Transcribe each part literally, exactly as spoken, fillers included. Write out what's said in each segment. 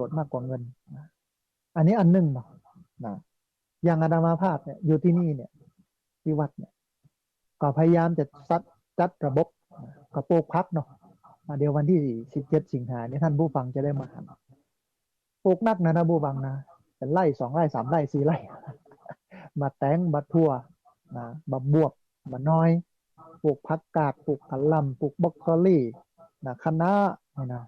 ชน์มากกว่าเงินนะ อันนี้อันนึ่งเนาะนะ อย่างอาตมาภาพเนี่ยอยู่ตี้นี่เนี่ย ตี้วัดเนี่ย ก็พยายามจะจัด จัดระบบนะ ก็ปลูกผักเนาะ อ่ะ เดี๋ยววันตี้สิบเจ็ดสิงหาเนี่ย ท่านผู้ฟังจะได้มาหัน ปลูกนักนะ ท่านผู้ฟังนะ เป๋นไร่สองไร่สามไร่สี่ไร่ บ่าแตง บ่าถั่วนะ บ่าบวบ บ่าหน่อย ปลูกผักกาด ปลูกกะหล่ำ ปลูกบรอกโคลีนะ คะน้าเนี่ยนะ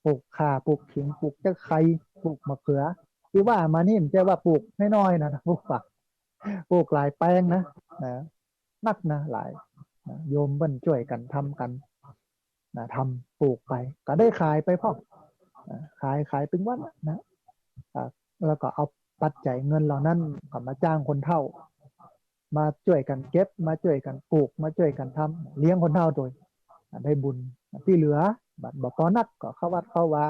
ปลูกข่า ปลูกขิง ปลูกตะไคร้ ปลูกมะเขือ ตี้ว่ามานี่บ่ใจ้ว่าปลูกน้อยๆ นะ ท่านผู้ฟัง ปลูกหลายแปลงนะ นะ นักนะ หลายนะ โยมเปิ้นจ้วยกั๋นทำกั๋นนะ ทำปลูกไป ก็ได้ขายไปพ่องนะ ขาย ขายตึงวันนะ อ่า แล้วก็เอาปัจจัยเงินเหล่านั้นก็มาจ้างคนเฒ่า มาจ้วยกั๋นเก็บ มาจ้วยกั๋นปลูก มาจ้วยกั๋นทำ เลี้ยงคนเฒ่าโตย อ่า ได้บุญ ตี้เหลือ บ่า บ่ปอนักก็เข้าวัดเข้าวา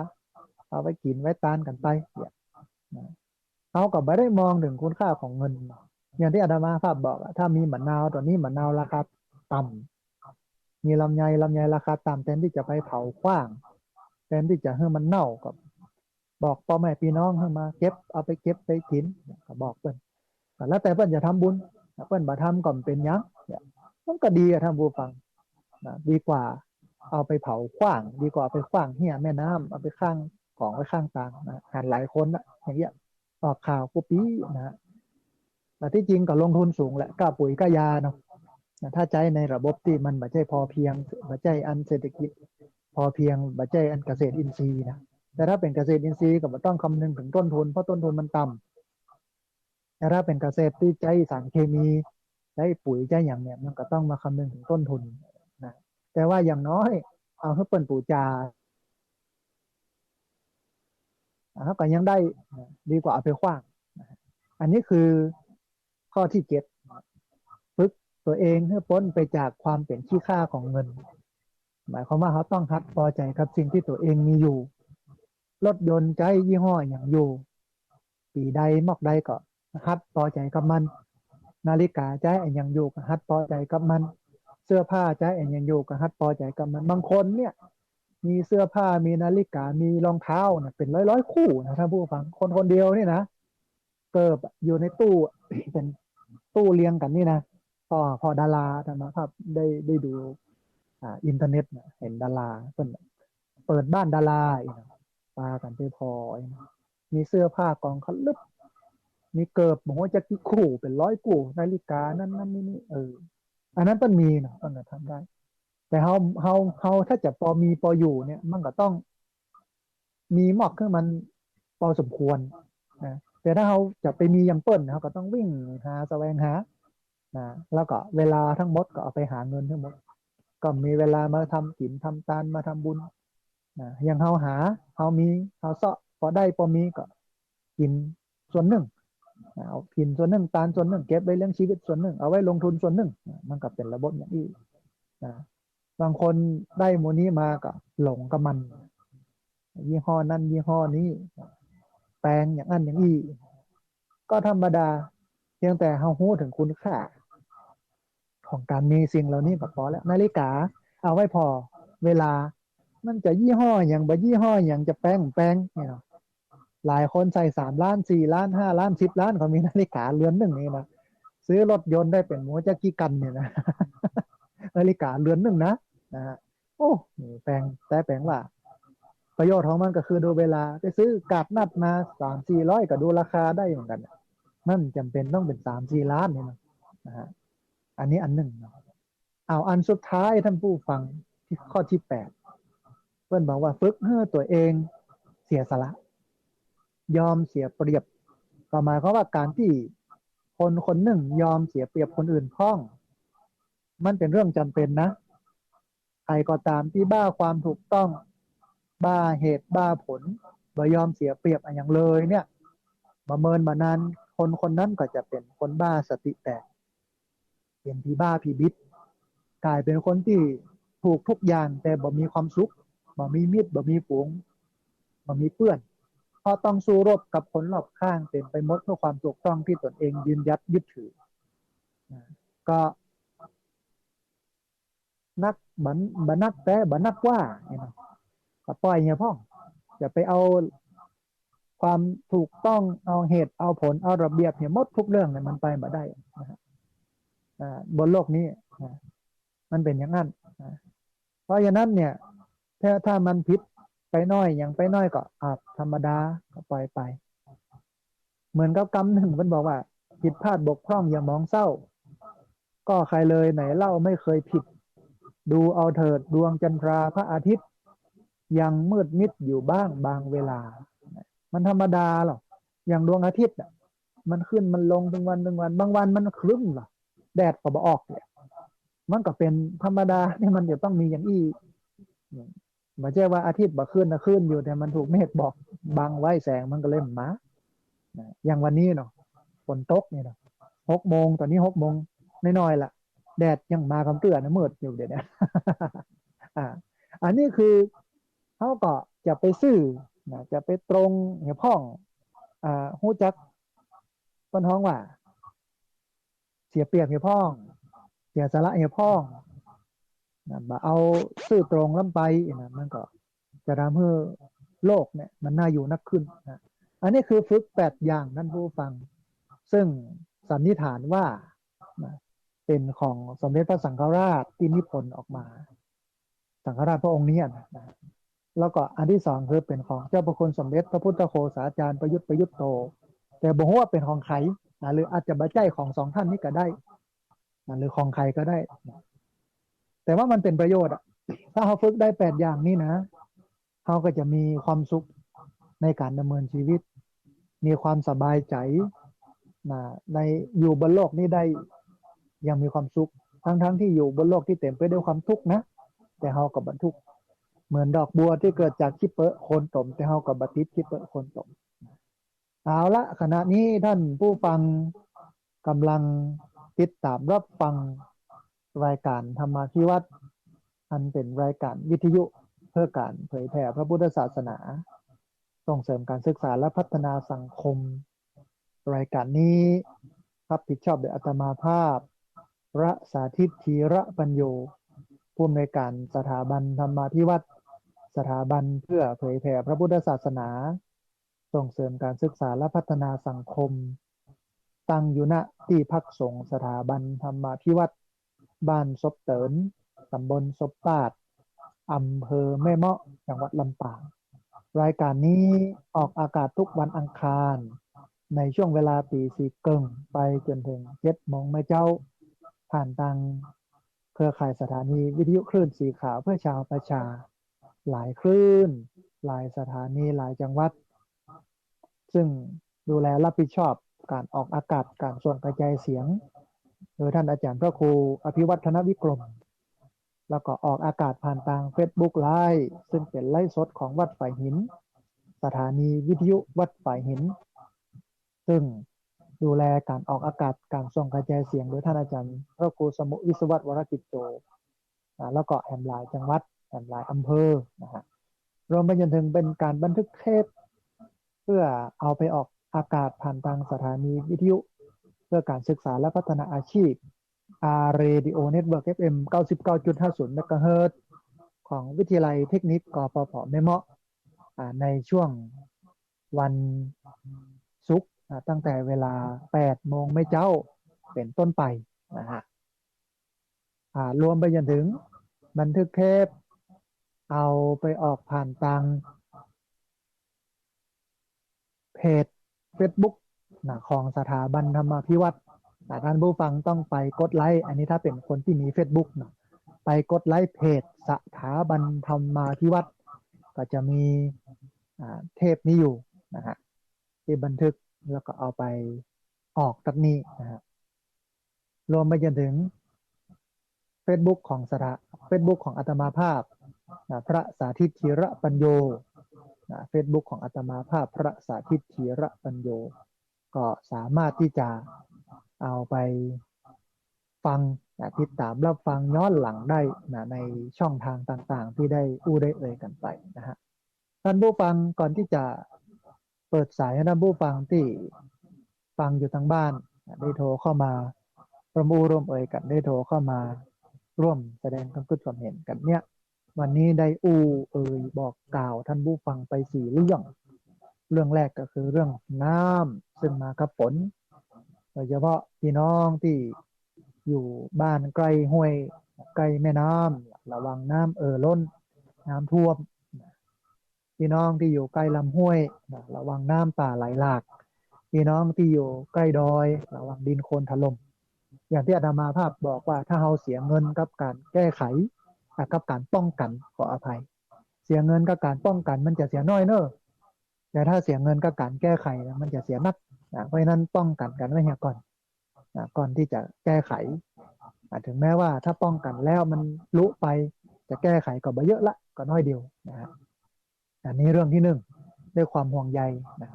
เอาไว้กิ๋นไว้ตานกั๋นไปเนี่ยนะ เฮาก็บ่ได้มองเถิงคุณค่าของเงิน อย่างตี้อาตมาภาพบอกอะ ถ้ามีมะนาว ต๋อนนี้มะนาวราคาต่ำ มีลำไย ลำไยราคาต่ำ แตนตี้จะไปเผาขว้าง แตนตี้จะหื้อมันเน่า ก็บอกป้อแม่ปี้น้องหื้อมาเก็บ เอาไปเก็บไปกิ๋น ก็บอกเปิ้น ก็แล้วแต่เปิ้นจะทำบุญ ถ้าเปิ้นบ่ทำก็บ่เป๋นหยังเนี่ย มันก็ดีอะ ท่านผู้ฟังนะ ดีกว่าเอาไปเผาขว้าง ดีกว่าเอาไปขว้างเหียแม่น้ำ เอาไปข้าง ของไว้ข้างตางนะ หันหลายคนนะ อย่างเงี้ย ออกข่าวกู้ปี๋นะ แต่ตี้จริงก็ลงทุนสูงแหละ ก้าปุ๋ยก้ายาเนาะนะ ถ้าใจ๊ในระบบตี้มันบ่ใจ้พอเพียง บ่ใจ้อันเศรษฐกิจพอเพียง บ่ใจ้อันเกษตรอินทรีย์นะ แต่ถ้าเป๋นเกษตรอินทรีย์ก็บ่ต้องคำนึงเถิงต้นทุน เพราะต้นทุนมันต่ำ แต่ถ้าเป๋นเกษตรตี้ใจ๊สารเคมี ใจ๊ปุ๋ย ใจ๊หยังเนี่ย มันก็ต้องมาคำนึงเถิงต้นทุนนะ แต่ว่าอย่างน้อย เอาหื้อเปิ้นปู๋จา อ่า ก็ยังได้นะ ดีกว่าเอาไปขว้างนะ อันนี้คือข้อตี้เจ็ด ฝึกตั๋วเองหื้อป๊นไปจากความเป๋นขี้ข้าของเงิน หมายความว่าเฮาต้องหัดปอใจ๋กับสิ่งตี้ตั๋วเองมีอยู่ รถยนต์ใจ๊ยี่ห้ออะหยังอยู่ ปี๋ใดมอกใดก็หัดปอใจ๋กับมัน นาฬิกาใจ๊อะหยังอยู่ก็หัดปอใจ๋กับมัน เสื้อผ้าใจ๊อะหยังอยู่ก็หัดปอใจ๋กับมัน บางคนเนี่ย มีเสื้อผ้า มีนาฬิกา มีรองเท้านะ เป๋นร้อยๆ คู่นะ ท่านผู้ฟัง คนคนเดียวนี่นะ เกิบอะ อยู่ในตู้อะ เป๋นตู้เรียงกั๋นนี่นะ พอ พอดารา อาตมาภาพได้ ได้ดู อ่า อินเทอร์เน็ตนะ หันดารา เปิ้นเปิดบ้านดาราอีกนะ ปากั๋นไปผ่ออีกนะ มีเสื้อผ้ากองคะลึบ มีเกิบ บ่ฮู้จักกี่คู่ เป๋นร้อยคู่ นาฬิกา นั่นนั่นนี่นี่ เออ อันนั้นเปิ้นมีเนาะ เปิ้นก็ทำได้ แต่เฮา เฮา เฮาถ้าจะปอมีปออยู่เนี่ย มันก็ต้องมีมอกหื้อมันปอสมควรนะ แต่ถ้าเฮาจะไปมีอย่างเปิ้น เฮาก็ต้องวิ่งหา แสวงหานะ แล้วก็เวลาทั้งหมดก็เอาไปหาเงินทั้งหมด ก็มีเวลามาทำกิ๋น ทำตาน มาทำบุญนะ อย่างเฮาหา เฮามี เฮาเซาะ ปอได้ปอมีก็กิ๋นส่วนนึ่งนะ เอากิ๋นส่วนนึ่ง ตานส่วนนึ่ง เก็บไว้เลี้ยงจีวิตส่วนนึ่ง เอาไว้ลงทุนส่วนนึ่งนะ มันก็เป๋นระบบอย่างอี้นะ บางคนได้หมู่นี้มาก็หลงกับมัน ยี่ห้อนั้นยี่ห้อนี้ แปงอย่างอั้นอย่างอี้ ก็ธรรมดา เพียงแต่เฮาฮู้เถิงคุณค่าของก๋านมีสิ่งเหล่านี้ก็ปอแล้ว นาฬิกาเอาไว้ผ่อเวลา มันจะยี่ห้อหยัง บ่ยี่ห้อหยัง จะแปงบ่แปงเนี่ยเนาะ หลายคนใส่สามล้าน สี่ล้าน ห้าล้าน สิบล้าน ก็มีนาฬิกาเรือนนึ่งนี่นะ ซื้อรถยนต์ได้เป๋นบ่ฮู้จักกี่คันเนี่ยนะ นาฬิกาเรือนนึ่งนะ นะฮะ โอ้ นี่แปง แต่แปงว่า ประโยชน์ของมันก็คือดูเวลา ไปซื้อกาดนัดมาสามสี่ร้อย ก็ดูราคาได้เหมือนกั๋น มันบ่จ๋ำเป๋นต้องเป๋นสามสี่ล้านนี่นะ นะฮะ อันนี้อันนึ่งเนาะ เอาอันสุดท้ายท่านผู้ฟัง ตี้ข้อตี้แปด เปิ้นบอกว่าฝึกหื้อตั๋วเองเสียสละ ยอมเสียเปรียบ ก็หมายความว่าก๋านตี้คนคนนึ่งยอมเสียเปรียบคนอื่นพ่อง มันเป๋นเรื่องจ๋ำเป๋นนะ ใผก็ต๋ามตี้บ้าความถูกต้อง บ้าเหตุบ้าผล บ่ยอมเสียเปรียบอะหยังเลยเนี่ย บ่เมินบ่นาน คนคนนั้นก็จะเป๋นคนบ้าสติแตก เป๋นผีบ้าผีบิด ก๋ายเป๋นคนตี้ถูกทุกอย่าง แต่บ่มีความสุข บ่มีมิตร บ่มีฝูง บ่มีเปื้อน เพราะต้องสู้รบกับคนรอบข้างเต็มไปหมดเพื่อความถูกต้องที่ตนเองยืนหยัดยึดถือ นะ ก็ นัก บ่ บ่นักแต๊ บ่นักว่า เนี่ยนะ ก็ป่อยเหียพ่อง อย่าไปเอา ความถูกต้อง เอาเหตุเอาผล เอาระเบียบเนี่ย หมดทุกเรื่องเนี่ย มันไปบ่ได้นะฮะ อ่า บนโลกนี้นะ มันเป๋นอย่างนั้นนะ เพราะฉะนั้นเนี่ย ถ้า ถ้ามันผิดไปหน้อย หยังไปหน้อยก็ อ่า ธรรมดา ก็ปล่อยไป เหมือนกับกำนึ่งมันบอกว่า ผิดพลาดบกพร่องอย่าหมองเศร้า ก็ใครเลยไหนเล่าไม่เคยผิด ดูเอาเถิดดวงจันทราพระอาทิตย์ ยังมืดมิดอยู่บ้างบางเวลา มันธรรมดาหรอก อย่างดวงอาทิตย์น่ะ มันขึ้นมันลงตึงวันตึงวัน บางวันมันครึ้มหรอ แดดก็บ่ออกเนี่ย มันก็เป๋นธรรมดาที่มันจะต้องมีอย่างอี้ บ่ใจ้ว่าอาทิตย์บ่ขึ้นนะ ขึ้นอยู่ แต่มันถูกเมฆบ่บังไว้ แสงมันก็เลยบ่มานะ อย่างวันนี้เนาะ ฝนตกเนี่ยเนาะ หกโมง ต๋อนนี้หกโมงน้อยๆ ละ แดดยังบ่มากำเตื้อนะ มืดอยู่เดี๋ยวนี้ อ่า อันนี้คือ เฮาก็จะไปซื่อนะ จะไปตรงเหียพ่อง อ่า ฮู้จัก เปิ้นฮ้องว่า เสียเปรียบเหียพ่อง เสียสาระเหียพ่องนะ บ่เอาซื่อตรงล้ำไปนะ มันก็จะทำหื้อโลกเนี่ยมันน่าอยู่นักขึ้นนะ อันนี้คือฝึกแปดอย่าง ท่านผู้ฟัง ซึ่งสันนิษฐานว่านะ เป๋นของสมเด็จพระสังฆราชตี้นิพนธ์ออกมา สังฆราชพระองค์นี้นะ แล้วก็อันที่สองคือเป๋นของเจ้าพระคุณสมเด็จพระพุทธโฆษาจารย์ประยุทธ์ประยุทธ์โต แต่บ่ฮู้ว่าเป๋นของใผนะ หรืออาจจะบ่ใจ้ของสองท่านนี้ก็ได้นะ หรือของใผก็ได้นะ แต่ว่ามันเป๋นประโยชน์อะ ถ้าเฮาฝึกได้แปดอย่างนี้นะ เฮาก็จะมีความสุขในก๋านดำเนินชีวิต มีความสบายใจ๋นะ ใน อยู่บนโลกนี้ได้อย่างมีความสุข ทั้งๆ ตี้อยู่บนโลกตี้เต๋มไปด้วยความทุกข์นะ แต่เฮาก็บ่ทุกข์ เหมือนดอกบัวตี้เกิดจากขี้เปอะโคลนตม แต่เฮาก็บ่ติดขี้เปอะโคลนตม เอาละ ขณะนี้ท่านผู้ฟังก่ำลังติดต๋ามรับฟังรายก๋านธรรมาภิวัฒน์ อันเป๋นรายก๋านวิทยุเพื่อก๋านเผยแผ่พระพุทธศาสนา ส่งเสริมก๋านศึกษาและพัฒนาสังคม รายก๋านนี้รับผิดชอบโดยอาตมาภาพ พระสาธิต ธีระปัญโญ ผู้อำนวยก๋านสถาบันธรรมาภิวัฒน์ สถาบันเพื่อเผยแผ่พระพุทธศาสนา ส่งเสริมก๋านศึกษาและพัฒนาสังคม ตั้งอยู่ ณ ตี้พักสงฆ์สถาบันธรรมาภิวัฒน์ บ้านศพเติ๋น ต๋ำบลศพปาด อำเภอแม่เมาะ จังหวัดลำปาง รายก๋านนี้ออกอากาศทุกวันอังคาร ในช่วงเวลาตี๋สี่เกิ่งไปจ๋นเถิงเจ็ดโมงเมื่อเจ๊า ผ่านตางเครือข่ายสถานีวิทยุคลื่นสีขาวเพื่อชาวประชา หลายคลื่น หลายสถานี หลายจังหวัด ซึ่งดูแลรับผิดชอบก๋านออกอากาศ ก๋านส่งกระจายเสียง โดยท่านอาจารย์พระครูอภิวัฒนวิกรม แล้วก็ออกอากาศผ่านตางเฟซบุ๊กไลฟ์ ซึ่งเป๋นไลฟ์สดของวัดฝายหิน สถานีวิทยุวัดฝายหิน ซึ่งดูแลก๋านออกอากาศ ก๋านส่งกระจายเสียง โดยท่านอาจารย์พระครูสมุห์ วิศวัตร วรกิจโจ อ่า แล้วก็แหมหลายจังหวัด แหมหลายอำเภอนะฮะ รวมไปจ๋นเถิงเป๋นก๋านบันทึกเทป เพื่อเอาไปออกอากาศผ่านตางสถานีวิทยุเพื่อก๋านศึกษาและพัฒนาอาชีพ อาร์ Radio Network เอฟ เอ็ม เก้าสิบเก้าจุดห้าศูนย์ เมกะเฮิรตซ์ ของวิทยาลัยเทคนิค กปภ แม่เมาะ อ่า ในช่วงวันศุกร์ อ่า ตั้งแต่เวลาแปดโมงเมื่อเจ๊าเป๋นต้นไปนะฮะ อ่า รวมไปจ๋นเถิงบันทึกเทป เอาไปออกผ่านตางเพจเฟซบุ๊กนะ ของสถาบันธรรมาภิวัฒน์นะ ท่านผู้ฟังต้องไปกดไลค์ อันนี้ถ้าเป๋นคนตี้มีเฟซบุ๊กนะ ไปกดไลค์เพจสถาบันธรรมาภิวัฒน์ ก็จะมี อ่า เทปนี้อยู่นะฮะ ตี้บันทึกแล้วก็เอาไปออกตั๊ดนี้นะฮะ รวมไปจ๋นเถิงเฟซบุ๊กของสถา เฟซบุ๊กของอาตมาภาพนะ พระสาธิต ธีระปัญโญนะ เฟซบุ๊กของอาตมาภาพ พระสาธิต ธีระปัญโญ ก็สามารถตี้จะเอาไปฟังนะ ติดต๋ามรับฟังย้อนหลังได้นะ ในช่องทางต่างๆ ตี้ได้อู้ได้เอ่ยกั๋นไปนะฮะ ท่านผู้ฟัง ก่อนตี้จะเปิดสายหื้อท่านผู้ฟังตี้ฟังอยู่ตางบ้านนะ ได้โทรเข้ามาร่วมอู้ร่วมเอ่ยกั๋น ได้โทรเข้ามาร่วมแสดงความคิดความเห็นกั๋นเนี่ย วันนี้ได้อู้เอ่ยบอกกล่าวท่านผู้ฟังไปสี่เรื่อง เรื่องแรกก็คือเรื่องน้ำซึ่งมากับฝน โดยเฉพาะพี่น้องตี้อยู่บ้านใก้ห้วย ใก้แม่น้ำ ระวังน้ำเอ่อล้น น้ำท่วม พี่น้องตี้อยู่ใก้ลำห้วย ระวังน้ำป่าไหลหลาก พี่น้องตี้อยู่ใก้ดอย ระวังดินโคลนถล่ม อย่างตี้อาตมาภาพบอกว่าถ้าเฮาเสียเงินกับก๋านแก้ไข อ่ะ กับก๋านป้องกั๋น ขออภัย เสียเงินกับก๋านป้องกั๋นมันจะเสียน้อยเน่อ แต่ถ้าเสียเงินกับก๋านแก้ไขนะมันจะเสียนัก อ่ะ เพราะฉะนั้นป้องกั๋นกั๋นไว้เหียก่อน อ่ะ ก่อนตี้จะแก้ไข อ่ะ ถึงแม้ว่าถ้าป้องกั๋นแล้วมันลุไป จะแก้ไขก็บ่เยอะละ ก็น้อยเดียวนะฮะ อันนี้เรื่องที่หนึ่ง ด้วยความห่วงใยนะ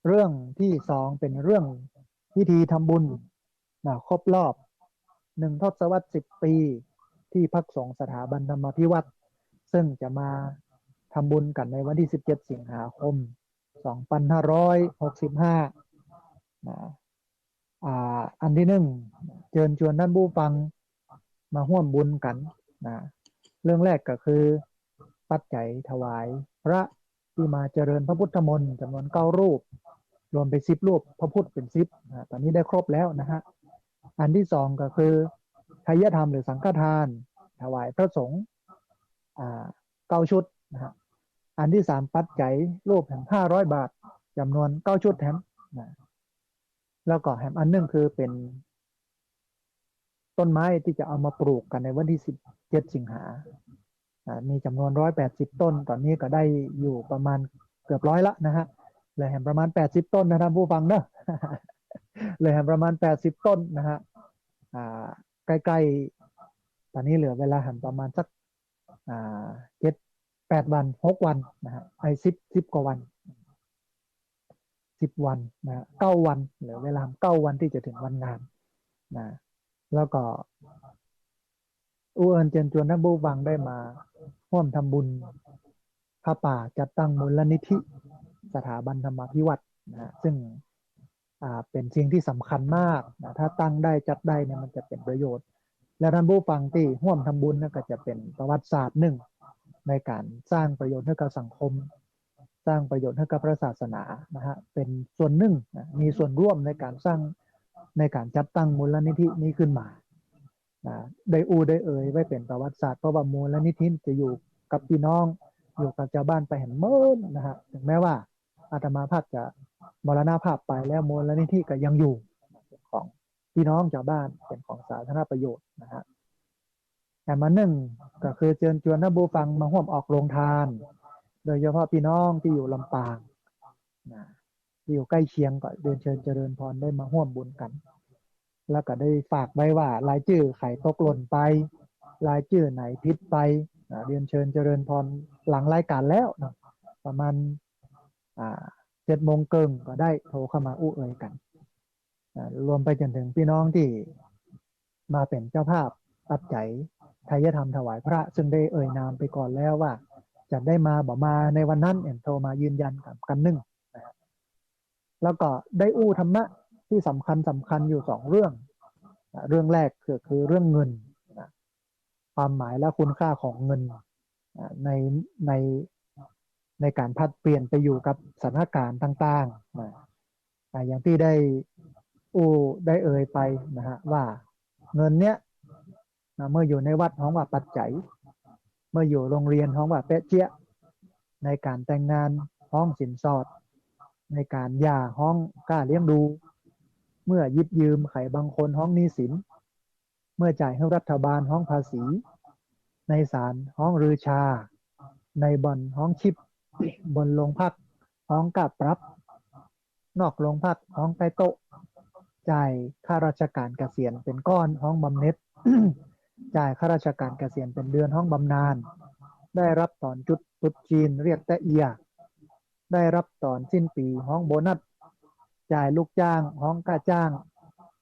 เรื่องที่สองเป๋นเรื่องพิธีทำบุญนะ ครบรอบหนึ่งทศวรรษสิบปี ตี้พักสงฆ์สถาบันธรรมาภิวัฒน์ ซึ่งจะมาทำบุญกั๋นในวันตี้สิบเจ็ดสิงหาคมสองปันห้าร้อยหกสิบห้านะ อ่า อันตี้หนึ่ง เจิญจวนต้านผู้ฟังมาฮ่วมบุญกั๋นนะ เรื่องแรกก็คือปัจจัยถวายพระตี้มาเจริญพระพุทธมนต์จ๋ำนวนเก้ารูป รวมเป๋นสิบรูป พระพุทธเป๋นสิบนะ ต๋อนนี้ได้ครบแล้วนะฮะ อันตี้สองก็คือไทยธรรมหรือสังฆทาน ถวายพระสงฆ์ อ่า เก้าชุดนะฮะ อันตี้สามปัจจัยรูปแหมห้าร้อยบาท จ๋ำนวนเก้าชุดแหมนะ แล้วก็แหมอันหนึ่งคือเป๋นต้นไม้ตี้จะเอามาปลูกกั๋นในวันตี้สิบเจ็ดสิงหา อ่า มีจ๋ำนวนร้อยแปดสิบต้น ต๋อนนี้ก็ได้อยู่ประมาณเกือบร้อยละนะฮะ เหลือแหมประมาณแปดสิบต้นนะต้านผู้ฟังเนาะ เหลือแหมประมาณแปดสิบต้นนะฮะ อ่า ใก้ๆ ต๋อนนี้เหลือเวลาแหมประมาณสัก อ่า เจ็ดแปดวัน หกวันนะฮะ ไอ้ สิบ สิบกว่าวัน สิบวันนะฮะ เก้าวัน เหลือเวลาเก้าวันตี้จะเถิงวันงานนะ แล้วก็ อู้เอิญเจิญจวนต้านผู้ฟังได้มาฮ่วมทำบุญผ้าป่าจัดตั้งมูลนิธิสถาบันธรรมาภิวัฒน์นะฮะ ซึ่ง อ่า เป๋นสิ่งตี้สำคัญมากนะ ถ้าตั้งได้จัดได้เนี่ยมันจะเป๋นประโยชน์ และต้านผู้ฟังตี้ฮ่วมทำบุญนั่นก็จะเป๋นประวัติศาสตร์หนึ่ง ในก๋านสร้างประโยชน์หื้อกับสังคม สร้างประโยชน์หื้อกับพระศาสนานะฮะ เป๋นส่วนหนึ่งนะ มีส่วนร่วมในก๋านสร้าง ในก๋านจัดตั้งมูลนิธินี้ขึ้นมานะ ได้อู้ได้เอ่ยไว้เป๋นประวัติศาสตร์ เพราะว่ามูลนิธิจะอยู่กับพี่น้อง อยู่กับจาวบ้านไปแหมเมินนะฮะ ถึงแม้ว่าอาตมาภาพจะมรณภาพไปแล้ว มูลนิธิก็ยังอยู่ เป๋นของพี่น้องจาวบ้าน เป๋นของสาธารณประโยชน์นะฮะ แหมอันหนึ่งก็คือเจิญจวนต้านผู้ฟังมาฮ่วมออกโรงทาน โดยเฉพาะพี่น้องตี้อยู่ลำปางนะ ตี้อยู่ใก้เคียงก็เรียนเชิญเจริญพรได้มาฮ่วมบุญกั๋น แล้วก็ได้ฝากไว้ว่ารายจื้อใผตกหล่นไป รายจื้อไหนผิดไปนะ เรียนเชิญเจริญพรหลังรายก๋านแล้วนะ ประมาณ อ่า เจ็ดโมงเกิ่งก็ได้โทรเข้ามาอู้เอ่ยกั๋น อ่า รวมไปจ๋นเถิงพี่น้องตี้มาเป๋นเจ้าภาพปัจจัยไทยธรรมถวายพระ ซึ่งได้เอ่ยนามไปก่อนแล้วว่าจะได้มาบ่มาในวันนั้น แหมโทรมายืนยันกั๋น กั๋นนึ่งนะ แล้วก็ได้อู้ธรรมะตี้สำคัญสำคัญอยู่สองเรื่องนะ เรื่องแรกคือ คือเรื่องเงินนะ ความหมายและคุณค่าของเงิน อ่า ใน ใน ในก๋านผลัดเปลี่ยนไปอยู่กับสถานก๋ารณ์ต่างๆ นะ อ่า อย่างตี้ได้อู้ได้เอ่ยไปนะฮะ ว่าเงินเนี้ยนะ เมื่ออยู่ในวัดฮ้องว่าปัจจัย เมื่ออยู่โรงเรียนฮ้องว่าเป๊ะเจี๊ยะ ในก๋านแต่งงานฮ้องสินสอด ในก๋านหย่าฮ้องก้าเลี้ยงดู เมื่อหยิบยืมใผบางคนฮ้องหนี้สิน เมื่อจ่ายหื้อรัฐบาลฮ้องภาษี ในศาลฮ้องฤๅชา ในบ่อนฮ้องชิป บนโรงพักฮ้องก้าปรับ นอกโรงพักฮ้องใต้โต๊ะ จ่ายข้าราชก๋านเกษียณเป๋นก้อนฮ้องบำเหน็จ จ่ายข้าราชก๋านเกษียณเป๋นเดือนฮ้องบำนาญ ได้รับต๋อนจุดตรุษจีนเรียกแต๊เอีย ได้รับต๋อนสิ้นปี๋ฮ้องโบนัส จ่ายลูกจ้างฮ้องก้าจ้าง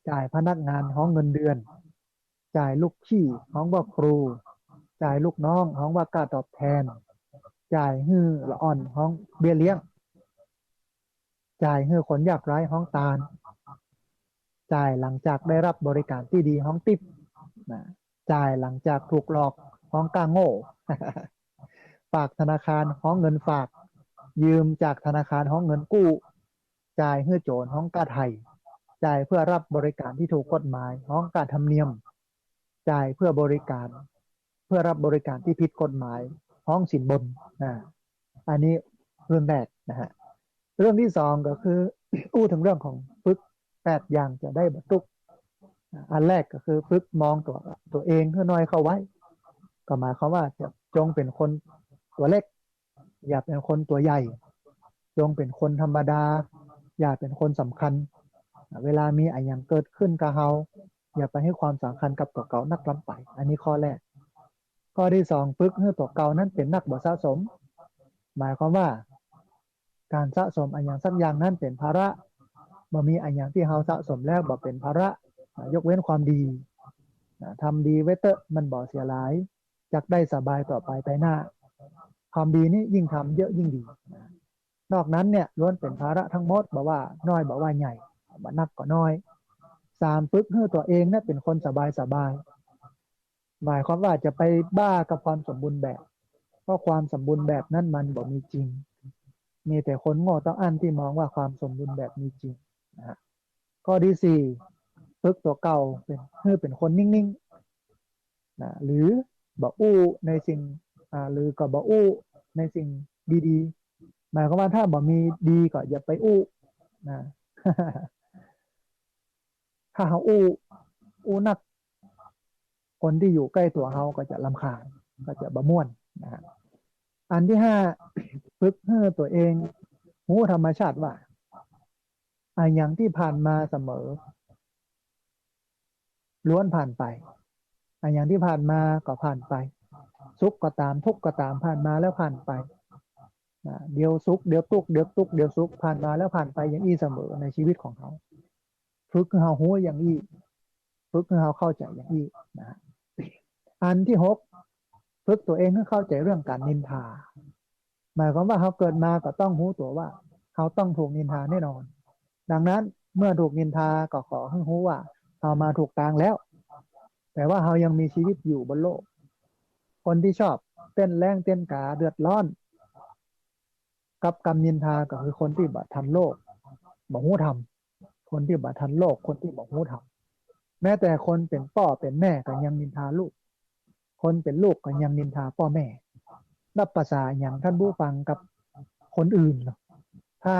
จ่ายพนักงานฮ้องเงินเดือน จ่ายลูกพี่ฮ้องว่าครู จ่ายลูกน้องฮ้องว่าก้าตอบแทน จ่ายหื้อละอ่อนฮ้องเบี้ยเลี้ยง จ่ายหื้อคนยากไร้ฮ้องตาน จ่ายหลังจากได้รับบริก๋านตี้ดีฮ้องติ๊ป นะ จ่ายหลังจากถูกหลอกฮ้องก้าโง่ ฝากธนาคารฮ้องเงินฝาก ยืมจากธนาคารฮ้องเงินกู้ จ่ายหื้อโจ๋รฮ้องก้าไถ่ จ่ายเพื่อรับบริการที่ถูกกฎหมายฮ้องก้าธรรมเนียม จ่ายเพื่อบริการ เพื่อรับบริการที่ผิดกฎหมายฮ้องสินบน นะ อันนี้เรื่องแรกนะฮะ เรื่องตี้สองก็คือ อู้เถิงเรื่องของฝึกแปดอย่างจะได้บ่ตุ๊กข์ อันแรกก็คือฝึกมองตั๋ว ตั๋วเองหื้อน้อยเข้าไว้ ก็หมายความว่าจะจงเป๋นคนตั๋วเล็ก อย่าเป๋นคนตั๋วใหญ่ จงเป๋นคนธรรมดา อย่าเป๋นคนสำคัญ เวลามีอะหยังเกิดขึ้นกับเฮา อย่าไปหื้อความสำคัญกับตั๋วเก่านักล้ำไป อันนี้ข้อแรก ข้อตี้สอง ฝึกหื้อตั๋วเก่านั้นเป๋นนักบ่สะสม หมายความว่า ก๋านสะสมอะหยังสักอย่างนั้นเป๋นภาระ บ่มีอะหยังตี้เฮาสะสมแล้วบ่เป๋นภาระ นะ ยกเว้นความดี นะ ทำดีไว้เต๊อะ มันบ่เสียหาย จักได้สบายต่อไปไปหน้า ความดีนี้ยิ่งทำเยอะยิ่งดี นะ นอกนั้นเนี่ยล้วนเป๋นภาระทั้งหมด บ่ว่าน้อยบ่ว่าใหญ่ บ่นักก็น้อย สาม ฝึกหื้อตั๋วเองเนี่ยเป๋นคนสบายสบาย หมายความว่าจะไปบ้ากับความสมบูรณ์แบบ เพราะความสมบูรณ์แบบนั้นมันบ่มีจริง มีแต่คนโง่เต้าอั้นตี้มองว่าความสมบูรณ์แบบมีจริงนะฮะ ข้อตี้สี่ ฝึกตั๋วเก่าเป๋น หื้อเป๋นคนนิ่งๆ นะ หรือบ่อู้ในสิ่ง อ่า หรือก็บ่อู้ในสิ่งดีๆ หมายความว่าถ้าบ่มีดีก็อย่าไปอู้นะ ถ้าเฮาอู้ อู้นัก คนตี้อยู่ใก้ตั๋วเฮาก็จะรำคาญ ก็จะบ่ม่วนนะฮะ อันตี้ห้า ฝึกหื้อตั๋วเองฮู้ธรรมชาติว่า อะหยังตี้ผ่านมาเสมอ ล้วนผ่านไป อะหยังตี้ผ่านมาก็ผ่านไป สุขก็ต๋าม ทุกข์ก็ต๋าม ผ่านมาแล้วผ่านไป นะ เดี๋ยวสุข เดี๋ยวตุ๊กข์ เดี๋ยวตุ๊กข์ เดี๋ยวสุข ผ่านมาแล้วผ่านไปอย่างอี้เสมอในชีวิตของเฮา ฝึกหื้อเฮาฮู้อย่างอี้ ฝึกหื้อเฮาเข้าใจ๋อย่างอี้นะ อันตี้หก ฝึกตั๋วเองหื้อเข้าใจ๋เรื่องก๋านนินทา หมายความว่าเฮาเกิดมาก็ต้องฮู้ตั๋วว่าเฮาต้องถูกนินทาแน่นอน ดังนั้นเมื่อถูกนินทาก็ขอหื้อฮู้ว่าเฮามาถูกตางแล้ว แต่ว่าเฮายังมีชีวิตอยู่บนโลก คนตี้ชอบเต้นแล้งเต้นก๋าเดือดร้อนกับกำนินทาก็คือคนตี้บ่ทันโลก บ่ฮู้ธรรม คนตี้บ่ทันโลก คนตี้บ่ฮู้ธรรม แม้แต่คนเป๋นป้อเป๋นแม่ก็ยังนินทาลูก คนเป๋นลูกก็ยังนินทาป้อแม่ นับประสาหยังท่านผู้ฟังกับคนอื่นเนาะ ถ้า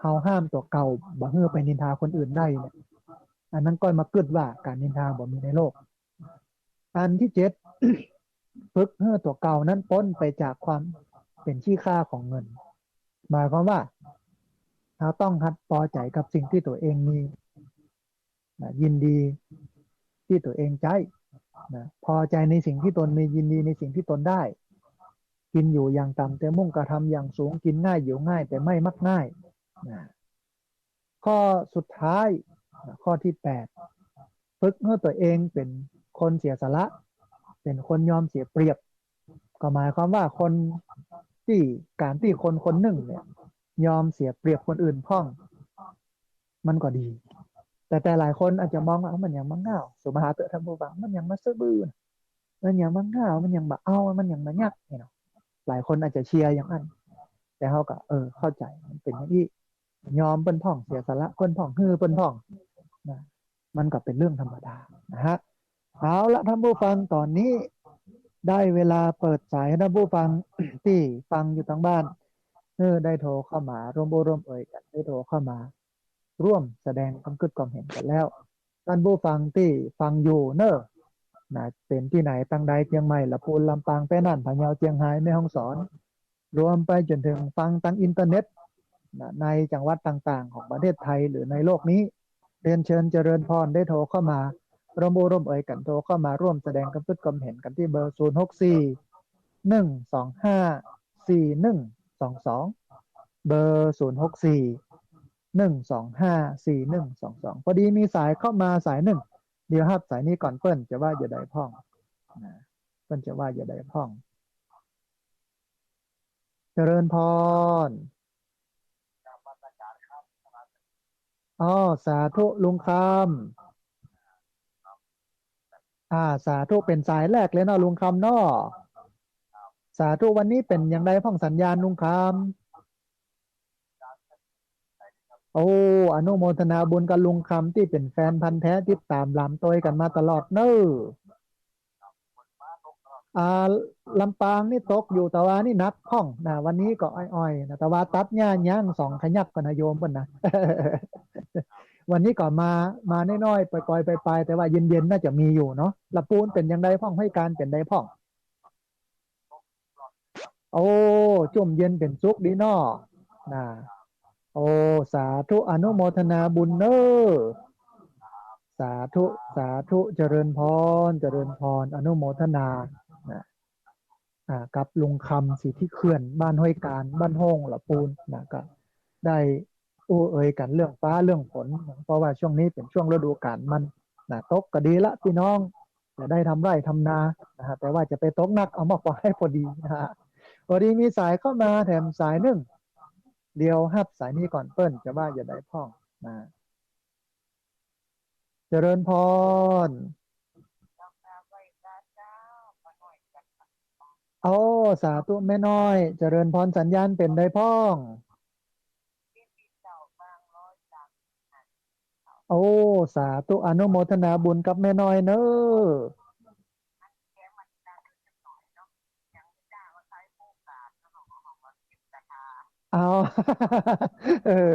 เฮาห้ามตั๋วเก่าบ่หื้อไปนินทาคนอื่นได้เนี่ย อันนั้นก้อยมากึ๊ดว่าก๋านนินทาบ่มีในโลก อันตี้เจ็ด ฝึกหื้อตั๋วเก่านั้นป๊นไปจากความเป๋นขี้ข้าของเงิน หมายความว่าเฮาต้องหัดปอใจ๋กับสิ่งตี้ตั๋วเองมี นะ ยินดีตี้ตั๋วเองใจ๊ นะ ปอใจ๋ในสิ่งตี้ตนมี ยินดีในสิ่งตี้ตนได้ กิ๋นอยู่อย่างต่ำแต่มุ่งกระทำอย่างสูง กิ๋นง่ายอยู่ง่ายแต่ไม่มักง่าย นะ ข้อสุดท้าย นะ ข้อตี้แปด ฝึกหื้อตั๋วเองเป๋นคนเสียสละ เป๋นคนยอมเสียเปรียบ ก็หมายความว่าคนตี้ ก๋านตี้คนคนนึ่งเนี่ยยอมเสียเปรียบคนอื่นพ่อง มันก็ดี แต่ แต่หลายคนอาจจะมองว่า เอ้า มันหยังมาง่าว สมหาเต๊อะท่านผู้ฟัง มันหยังมาซื่อบื้อนะ มันหยังมาง่าว มันหยังบ่เอา มันหยังบ่ยัก นี่เนาะ หลายคนอาจจะเชียร์อย่างอั้น แต่เฮาก็ เออ เข้าใจ๋ มันเป๋นอย่างอี้ ยอมเปิ้นพ่อง เสียสละเปิ้นพ่อง หื้อเปิ้นพ่อง นะ มันก็เป๋นเรื่องธรรมดานะฮะ เอาละท่านผู้ฟัง ต๋อนนี้ได้เวลาเปิดสายหื้อท่านผู้ฟังตี้ฟังอยู่ตางบ้าน เออ ได้โทรเข้ามาร่วมอู้ร่วมเอ่ยกั๋น ได้โทรเข้ามาร่วมแสดงความกึ๊ดความเห็นกั๋นแล้ว ท่านผู้ฟังตี้ฟังอยู่เน่อ นะ เป๋นตี้ไหน ตางใด เจียงใหม่ ละปูน ลำปาง แป้น่าน พะเยา เจียงฮาย แม่ฮ่องสอน รวมไปจ๋นเถิงฟังตางอินเทอร์เน็ต นะ ในจังหวัดต่างๆ ของประเทศไทยหรือในโลกนี้ เรียนเชิญเจริญพรได้โทรเข้ามาร่วมอู้ร่วมเอ่ยกั๋น โทรเข้ามาร่วมแสดงความกึ๊ดความเห็นกั๋นตี้เบอร์ ศูนย์หกสี่ หนึ่งสองห้า สี่หนึ่งสองสอง เบอร์ ศูนย์หกสี่ หนึ่งสองห้า สี่หนึ่งสองสอง พอดีมีสายเข้ามาสายนึ่ง เดี๋ยวฮับสายนี้ก่อน เปิ้นจะว่าจะใดพ่อง นะ เปิ้นจะว่าจะใดพ่อง เจริญพร อ๋อ สาธุลุงคำ อ่า สาธุ เป๋นสายแรกเลยเนาะลุงคำเนาะ สาธุ วันนี้เป๋นอย่างใดพ่องสัญญาณลุงคำ โอ้ อนุโมทนาบุญกับลุงคำตี้เป๋นแฟนพันธุ์แท้ติดต๋ามหลามตวยกั๋นมาตลอดเน่อ อ่า ลำปางนี่ตกอยู่ แต่ว่านี่หนักพ่องนะ วันนี้ก็อ่อยๆ นะ แต่ว่าตัดหญ้ายั้งสองขยักก่อนนะโยมเปิ้นนะ วันนี้ก็มา มาน้อยๆ ปล่อยๆ ไปๆ แต่ว่าเย็นๆ น่าจะมีอยู่เนาะ ละปูนเป๋นจังใดพ่อง ห้วยกาญเป๋นใดพ่อง โอ้ จุ่มเย็นเป๋นสุขดีเนาะ นะ โอ้ สาธุ อนุโมทนาบุญเน่อ สาธุ สาธุ เจริญพร เจริญพร อนุโมทนา นะ อ่า กับลุงคำ สิทธิเขื่อน บ้านห้วยกาญ บ้านโฮ่งละปูน นะ ก็ได้อู้เอ่ยกั๋นเรื่องฟ้าเรื่องฝน เพราะว่าช่วงนี้เป๋นช่วงฤดูกาลมัน นะ ตกก็ดีละพี่น้อง จะได้ทำไร่ทำนา นะฮะ แต่ว่าจะไปตกหนักเอามากกว่า ให้พอดีนะฮะ พอดีมีสายเข้ามาแถมสายนึ่ง เดี๋ยวฮับสายนี้ก่อนเปิ้นจะว่าจะใดพ่อง นะ เจริญพร โอ้ สาธุแม่น้อย เจริญพร สัญญาณเป๋นใดพ่อง โอ้ สาธุ อนุโมทนาบุญกับแม่น้อยเน่อ เอา เออ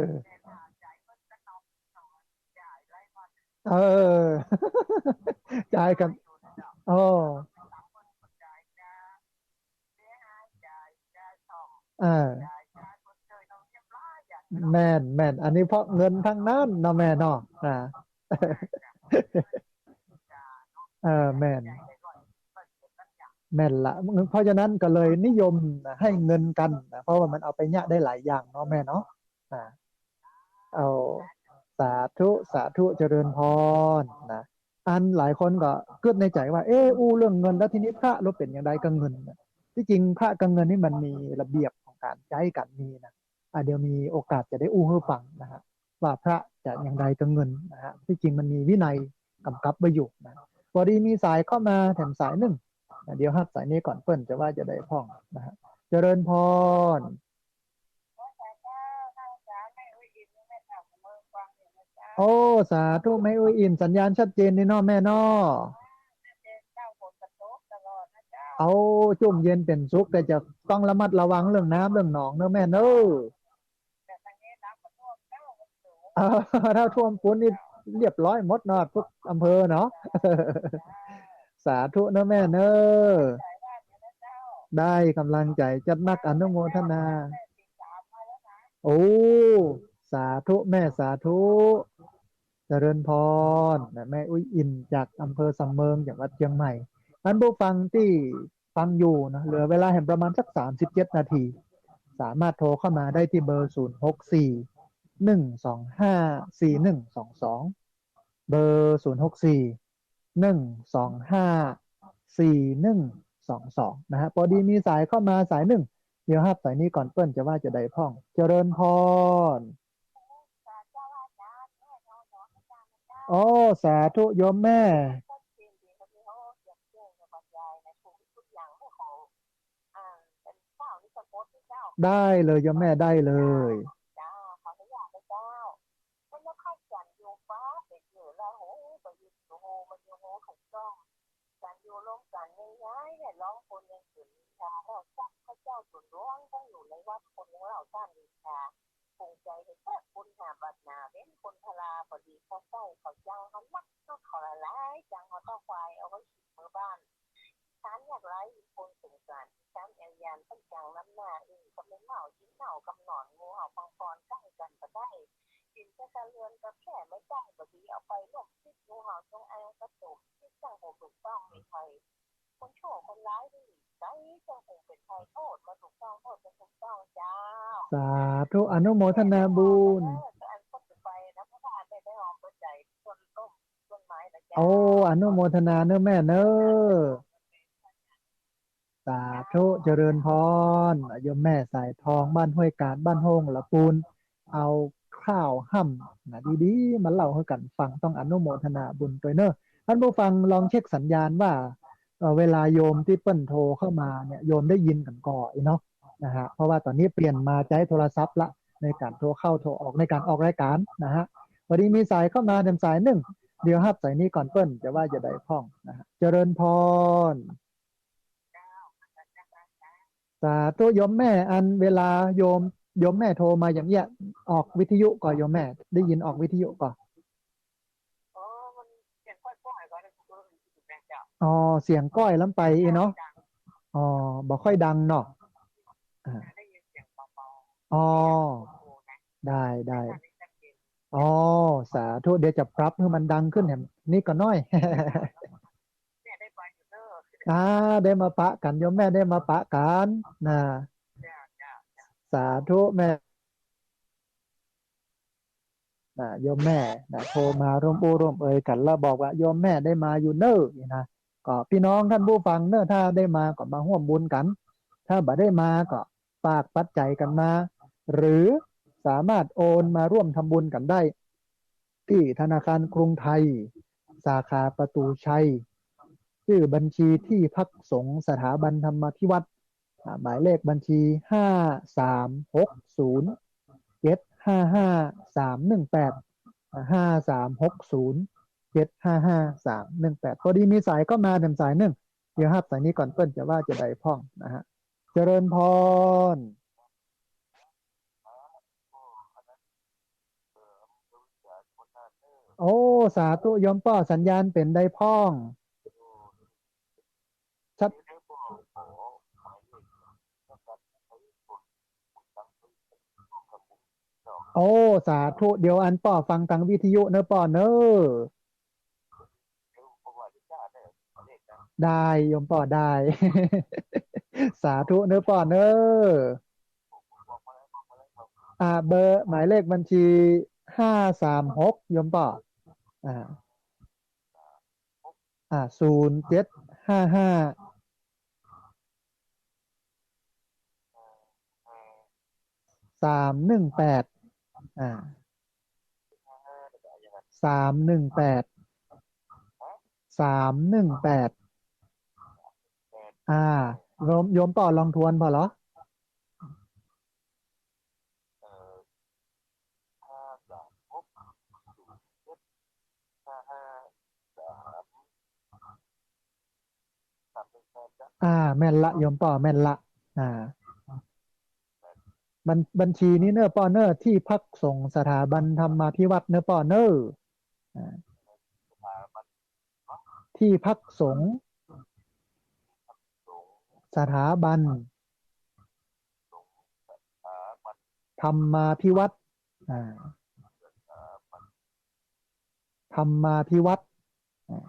เออ จ่ายกัน โอ้ อ่า แม่น แม่น อันนี้เพราะเงินทั้งนั้นเนาะแม่เนาะ อ่า เออ แม่น แม่นละ เพราะฉะนั้นก็เลยนิยมให้เงินกันนะ เพราะว่ามันเอาไปเยียะได้หลายอย่างเนาะแม่เนาะ อ่า เอา สาธุ สาธุ เจริญพร นะ อันหลายคนก็กึ๊ดในใจ๋ว่า เอ๊ะ อู้เรื่องเงินแล้วทีนี้พระเราเป๋นจังใดกับเงินน่ะ ตี้จริงพระกับเงินนี่มันมีระเบียบของก๋านใจ๊กั๋นมีนะ อ่ะ เดี๋ยวมีโอกาสจะได้อู้หื้อฟังนะฮะ ว่าพระจะจังใดกับเงินนะฮะ ตี้จริงมันมีวินัยกำกับไว้อยู่นะ พอดีมีสายเข้ามาแถมสายนึ่งนะ เดี๋ยวฮับสายนี้ก่อนเปิ้นจะว่าจะใดพ่องนะฮะ เจริญพร โอ้ สาธุ แม่อุ๊ยอิ่น สัญญาณชัดเจนดีเนาะแม่เนาะ เอา จุ่มเย็นเป๋นสุข แต่จะต้องระมัดระวังเรื่องน้ำเรื่องหนองเนาะแม่เนาะ เออ ถ้าท่วมปูนนี่เรียบร้อยหมดเนาะ ทุกอำเภอเนาะ สาธุเนาะแม่เนาะ ได้กำลังใจ๋จัดนัก อนุโมทนา โอ้ สาธุแม่ สาธุ เจริญพร นะ แม่อุ๊ยอิ่นจากอำเภอสำเมิง จังหวัดเชียงใหม่ ท่านผู้ฟังตี้ฟังอยู่นะ เหลือเวลาแหมประมาณสักสามสิบเจ็ดนาที สามารถโทรเข้ามาได้ตี้เบอร์ ศูนย์หกสี่ หนึ่งสองห้า สี่หนึ่งสองสอง เบอร์ ศูนย์หกสี่ หนึ่งสองห้า สี่หนึ่งสองสอง นะฮะ พอดีมีสายเข้ามาสายนึ่ง เดี๋ยวฮับสายนี้ก่อนเปิ้นจะว่าจะใดพ่อง เจริญพร โอ้ สาธุโยมแม่ ได้เลยโยมแม่ ได้เลย เจ้า ขออนุญาตนะเจ้า เปิ้นว่าข้าจั๋นอยู่ฟ้า ไปอยู่ลาหู ไปอยู่โฮ มาอยู่โฮ ถูกต้อง จั๋นอยู่ลมจั๋นยังย้ายเนี่ย ร้องคนยังขึ้น ทำข้าจักข้าเจ้าส่วนหลวง ต้องอยู่ในวัดคนยังเล่าต้านดีกา ปรุงใจให้แทบบุญหาบาดหนา เว้นคนพลา พอดีเขาใส่เขาจัง เขานัก เขาละลายจัง เขาต้องควายเอาไว้ เมือบ้าน ฐานยากไร้ คนสงสาร ฐานแอวยาน ต้องจังน้ำหน้า อึ่งกับแมงเม่า กินเน่ากำหนอน งูเห่าปังปอน ใก้กั๋นบ่ได้ กิ๋นแต่กะเรือนกะแค่ ไม่ได้บ่ดี เอาไปร่วมพิษ งูเห่าจงอาง กระตุกพิษ จั่งบ่ถูกต้อง มีภัย คนชั่วคนร้าย ที่ใสจั่งคงเป๋นภัย โทษก็ถูกต้อง โทษก็ถูกต้อง เจ้า สาธุ อนุโมทนาบุญ เออ อันคนไปนะ เพราะว่าอันได้ได้หอมหัวใจ คนต้ม โอ้ อนุโมทนาเน้อแม่เน้อ สาธุ เจริญพร โยมแม่สายทอง บ้านห้วยกาญ บ้านโฮ่งละปูน เอาข่าวฮ่ำนะดีๆ มาเล่าหื้อกั๋นฟัง ต้องอนุโมทนาบุญตวยเน้อ ท่านผู้ฟังลองเช็คสัญญาณว่า เอ่อ เวลาโยมตี้เปิ้นโทรเข้ามาเนี่ย โยมได้ยินกั๋นก่ออี้เนาะ นะฮะ เพราะว่าต๋อนนี้เปลี่ยนมาใจ๊โทรศัพท์ละ ในก๋านโทรเข้าโทรออก ในก๋านออกรายก๋านนะฮะ พอดีมีสายเข้ามาแถมสายนึ่ง เดี๋ยวฮับสายนี้ก่อนเปิ้นจะว่าจะใดพ่องนะฮะ เจริญพร สาธุโยมแม่ อันเวลาโยม โยมแม่โทรมาอย่างเนี้ย ออกวิทยุก่อ โยมแม่ ได้ยินออกวิทยุก่อ อ๋อ เสียงก้อยล้ำไปเนาะ อ๋อ บ่ค่อยดังเนาะ อ่า อ๋อ ได้ ได้ อ๋อ สาธุ เดี๋ยวจะปรับหื้อมันดังขึ้นแหมนี้ก่อน้อย อ่า ได้มาปะกั๋น โยมแม่ได้มาปะกั๋นนะ สาธุแม่ นะ โยมแม่นะ โทรมาร่วมอู้ร่วมเอยกั๋น แล้วบอกว่าโยมแม่ได้มาอยู่เน่อนี่นะ ก็ปี้น้องต้านผู้ฟังเน่อ ถ้าได้มาก็มาฮ่วมบุญกั๋น ถ้าบ่ได้มาก็ฝากปัจจัยกั๋นมา หรือสามารถโอนมาร่วมทำบุญกั๋นได้ ตี้ธนาคารกรุงไทย สาขาประตูชัย จื้อบัญชีตี้พักสงฆ์สถาบันธรรมาภิวัฒน์ อ่า หมายเลขบัญชี ห้าสามหกศูนย์ เจ็ดห้าห้า สามหนึ่งแปด อ่า ห้าสามหกศูนย์ เจ็ดห้าห้า สามหนึ่งแปด พอดีมีสายเข้ามาแถมสายนึ่ง เดี๋ยวฮับสายนี้ก่อนเปิ้นจะว่าจะใดพ่องนะฮะ เจริญพร โอ้ สาธุโยมป้อ สัญญาณเป๋นใดพ่อง ชัด โอ้ สาธุ เดี๋ยวอันป้อฟังตางวิทยุเน่อป้อเน่อ ได้โยมป้อได้ สาธุเน่อป้อเน่อ อ่า เบอร์หมายเลขบัญชี ห้าสามหก โยมป้อ อ่า อ่า ศูนย์เจ็ดห้าห้า สามหนึ่งแปด อ่า สามหนึ่งแปด สามหนึ่งแปด อ่า โยม โยมป้อลองทวนผ่อเหรอ อ่า แม่นละโยมป้อ แม่นละ อ่า บัญ บัญชีนี้เน่อป้อเน่อ ตี้พักสงฆ์สถาบันธรรมาภิวัฒน์เน่อป้อเน่อ อ่า ตี้พักสงฆ์ สถาบัน ธรรมาภิวัฒน์ อ่า ธรรมาภิวัฒน์ อ่า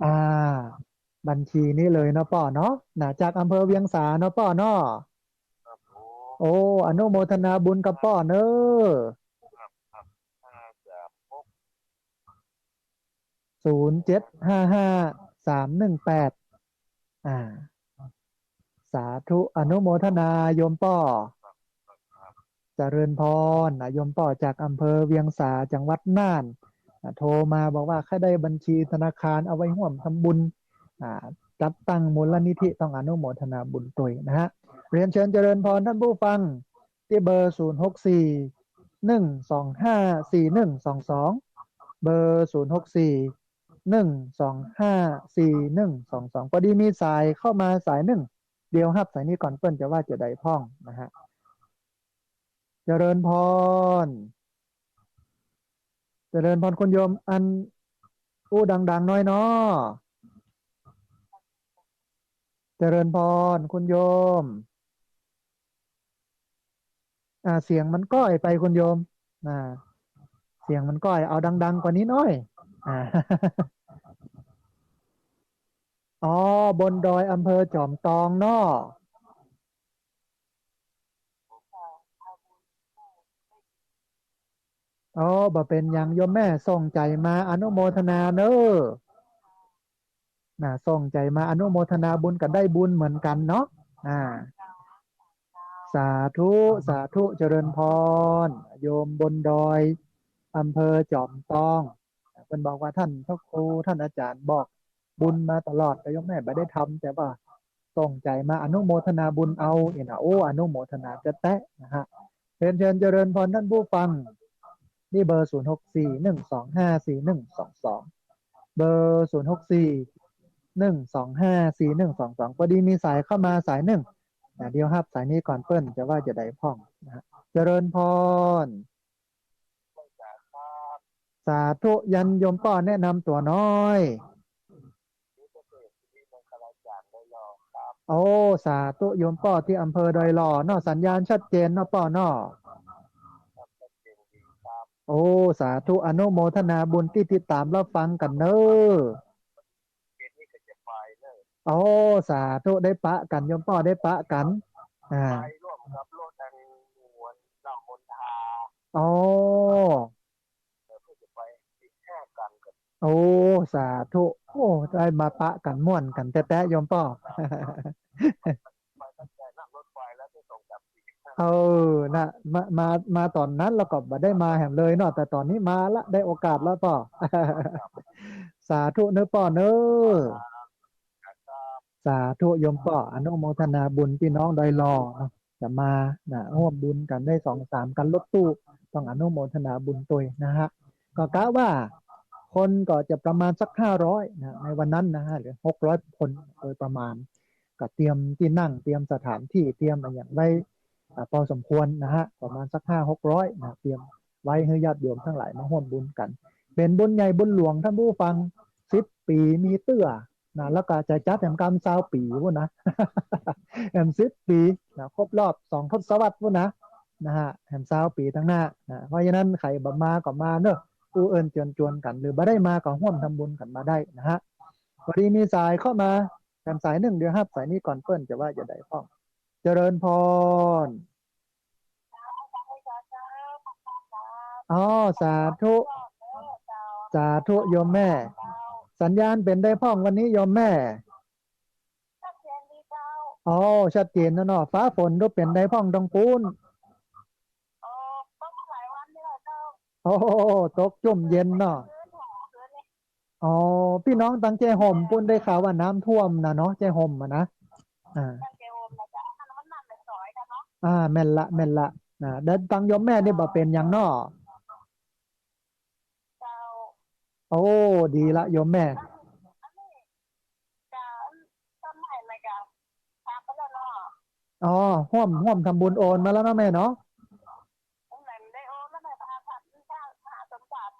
อ่า บัญชีนี้เลยเนาะป้อเนาะ นะ จากอำเภอเวียงสาเนาะป้อเนาะ ครับผม โอ้ อนุโมทนาบุญกับป้อเน่อ ครับ ครับ ห้าสามหก ศูนย์เจ็ดห้าห้า สามหนึ่งแปด อ่า สาธุ อนุโมทนาโยมป้อ เจริญพร นะ โยมป้อจากอำเภอเวียงสา จังหวัดน่าน อ่า โทรมาบอกว่าใค่ได้บัญชีธนาคารเอาไว้ฮ่วมทำบุญ อ่า จัดตั้งมูลนิธิ ต้องอนุโมทนาบุญตวยนะฮะ เรียนเชิญเจริญพรท่านผู้ฟัง ตี้เบอร์ ศูนย์หกสี่ หนึ่งสองห้า สี่หนึ่งสองสอง เบอร์ ศูนย์หกสี่ หนึ่งสองห้า สี่หนึ่งสองสอง พอดีมีสายเข้ามาสายนึ่ง เดี๋ยวฮับสายนี้ก่อนเปิ้นจะว่าจะใดพ่องนะฮะ เจริญพร เจริญพรคุณโยม อันอู้ดังๆ น้อยเนาะ เจริญพรคุณโยม อ่า เสียงมันก้อยไปคุณโยม อ่า เสียงมันก้อย เอาดังๆ กว่านี้หน้อย อ่า อ๋อ บนดอยอำเภอจอมตองเนาะ อ๋อ บ่เป๋นหยังโยมแม่ ส่งใจ๋มาอนุโมทนาเน่อ นะ ส่งใจ๋มาอนุโมทนาบุญก็ได้บุญเหมือนกั๋นเนาะ อ่า สาธุ สาธุ เจริญพร โยมบนดอย อำเภอจอมตอง เปิ้นบอกว่าท่านพระครู ท่านอาจ๋ารย์บอกบุญมาตลอด แต่โยมแม่บ่ได้ทำ แต่ว่าส่งใจ๋มาอนุโมทนาบุญเอาเนี่ยนะ โอ้ อนุโมทนาแต๊ๆ นะฮะ เรียนเชิญเจริญพรท่านผู้ฟัง นี่เบอร์ ศูนย์หกสี่ หนึ่งสองห้า สี่หนึ่งสองสอง เบอร์ ศูนย์หกสี่ หนึ่งสองห้า สี่หนึ่งสองสอง พอดีมีสายเข้ามาสายนึ่ง นะ เดี๋ยวฮับสายนี้ก่อนเปิ้นจะว่าจะใดพ่องนะฮะ เจริญพร สาธุ ยันโยมป้อแนะนำตั๋วน้อย โอ้ สาธุ โยมป้อตี้อำเภอดอยหล่อเนาะ สัญญาณชัดเจนเนาะป้อเนาะ โอ้ สาธุ อนุโมทนาบุญตี้ติดต๋ามรับฟังกั๋นเน่อ โอ้ สาธุ ได้ปะกั๋น โยมป้อได้ปะกั๋น อ่า ไปร่วมกับรถอันมวลเหล้ามวลทา โอ้ เออ เพื่อจะไปอีกห้าคันครับ โอ้ สาธุ โอ้ ได้มาปะกั๋นม่วนกั๋นแต๊ๆ โยมป้อ ไปตั้งแต่นั่งรถไฟแล้วที่สองสามสี่ เออ นะ มา มา มาต๋อนนั้นแล้วก็บ่ได้มาแหมเลยเนาะ แต่ต๋อนนี้มาละ ได้โอกาสแล้วป้อ สาธุเน่อป้อเน่อ สาธุโยมป้อ อนุโมทนาบุญพี่น้องดอยหล่อเนาะ จะมานะ ร่วมบุญกั๋นได้สองสามคันรถตู้ ต้องอนุโมทนาบุญตวยนะฮะ ก็กะว่าคนก็จะประมาณสักห้าร้อยนะ ในวันนั้นนะฮะ หรือหกร้อยคนโดยประมาณ ก็เตรียมตี้นั่ง เตรียมสถานตี้ เตรียมอะหยังไว้ อ่า พอสมควรนะฮะ ประมาณสักห้าหกร้อยนะ เตรียมไว้หื้อญาติโยมตังหลายมาฮ่วมบุญกั๋น เป๋นบุญใหญ่บุญหลวงท่านผู้ฟัง สิบปี๋มีเตื้อนะ แล้วก็จะจัดแหมกำซาวปี๋ปู้นนะ แหมสิบปี๋นะ ครบรอบสองทศวรรษปู้นนะ นะฮะ แหมซาวปี๋ตังหน้านะ เพราะฉะนั้นใผบ่มาก็มาเน่อ อู้เอิ้นจวนๆ กั๋น หรือบ่ได้มาก็ฮ่วมทำบุญกั๋นมาได้นะฮะ พอดีมีสายเข้ามา แหมสายนึ่ง เดี๋ยวฮับสายนี้ก่อนเปิ้นจะว่าจะใดพ่อง เจริญพร อ๋อ สาธุ สาธุโยมแม่ สัญญาณเป๋นใดพ่องวันนี้โยมแม่ ชัดเจนดีเจ้า อ๋อ ชัดเจนแล้วเนาะ ฟ้าฝนก็เป๋นใดพ่องตรงปู๊น อ๋อ ตกหลายวันนี่แหละเจ้า โอ้ ตกจุ่มเย็นเนาะ อ๋อ พี่น้องตังแจ้ห่มปู๊นได้ข่าวว่าน้ำท่วมนะเนาะ แจ้ห่มอะนะ อ่า อ่า แม่นละ แม่นละ นะ แล้วตังโยมแม่นี่บ่เป๋นหยังเนาะ เจ้า โอ้ ดีละโยมแม่ อ๋อ ฮ่วม ฮ่วมทำบุญโอนมาแล้วเนาะแม่เนาะ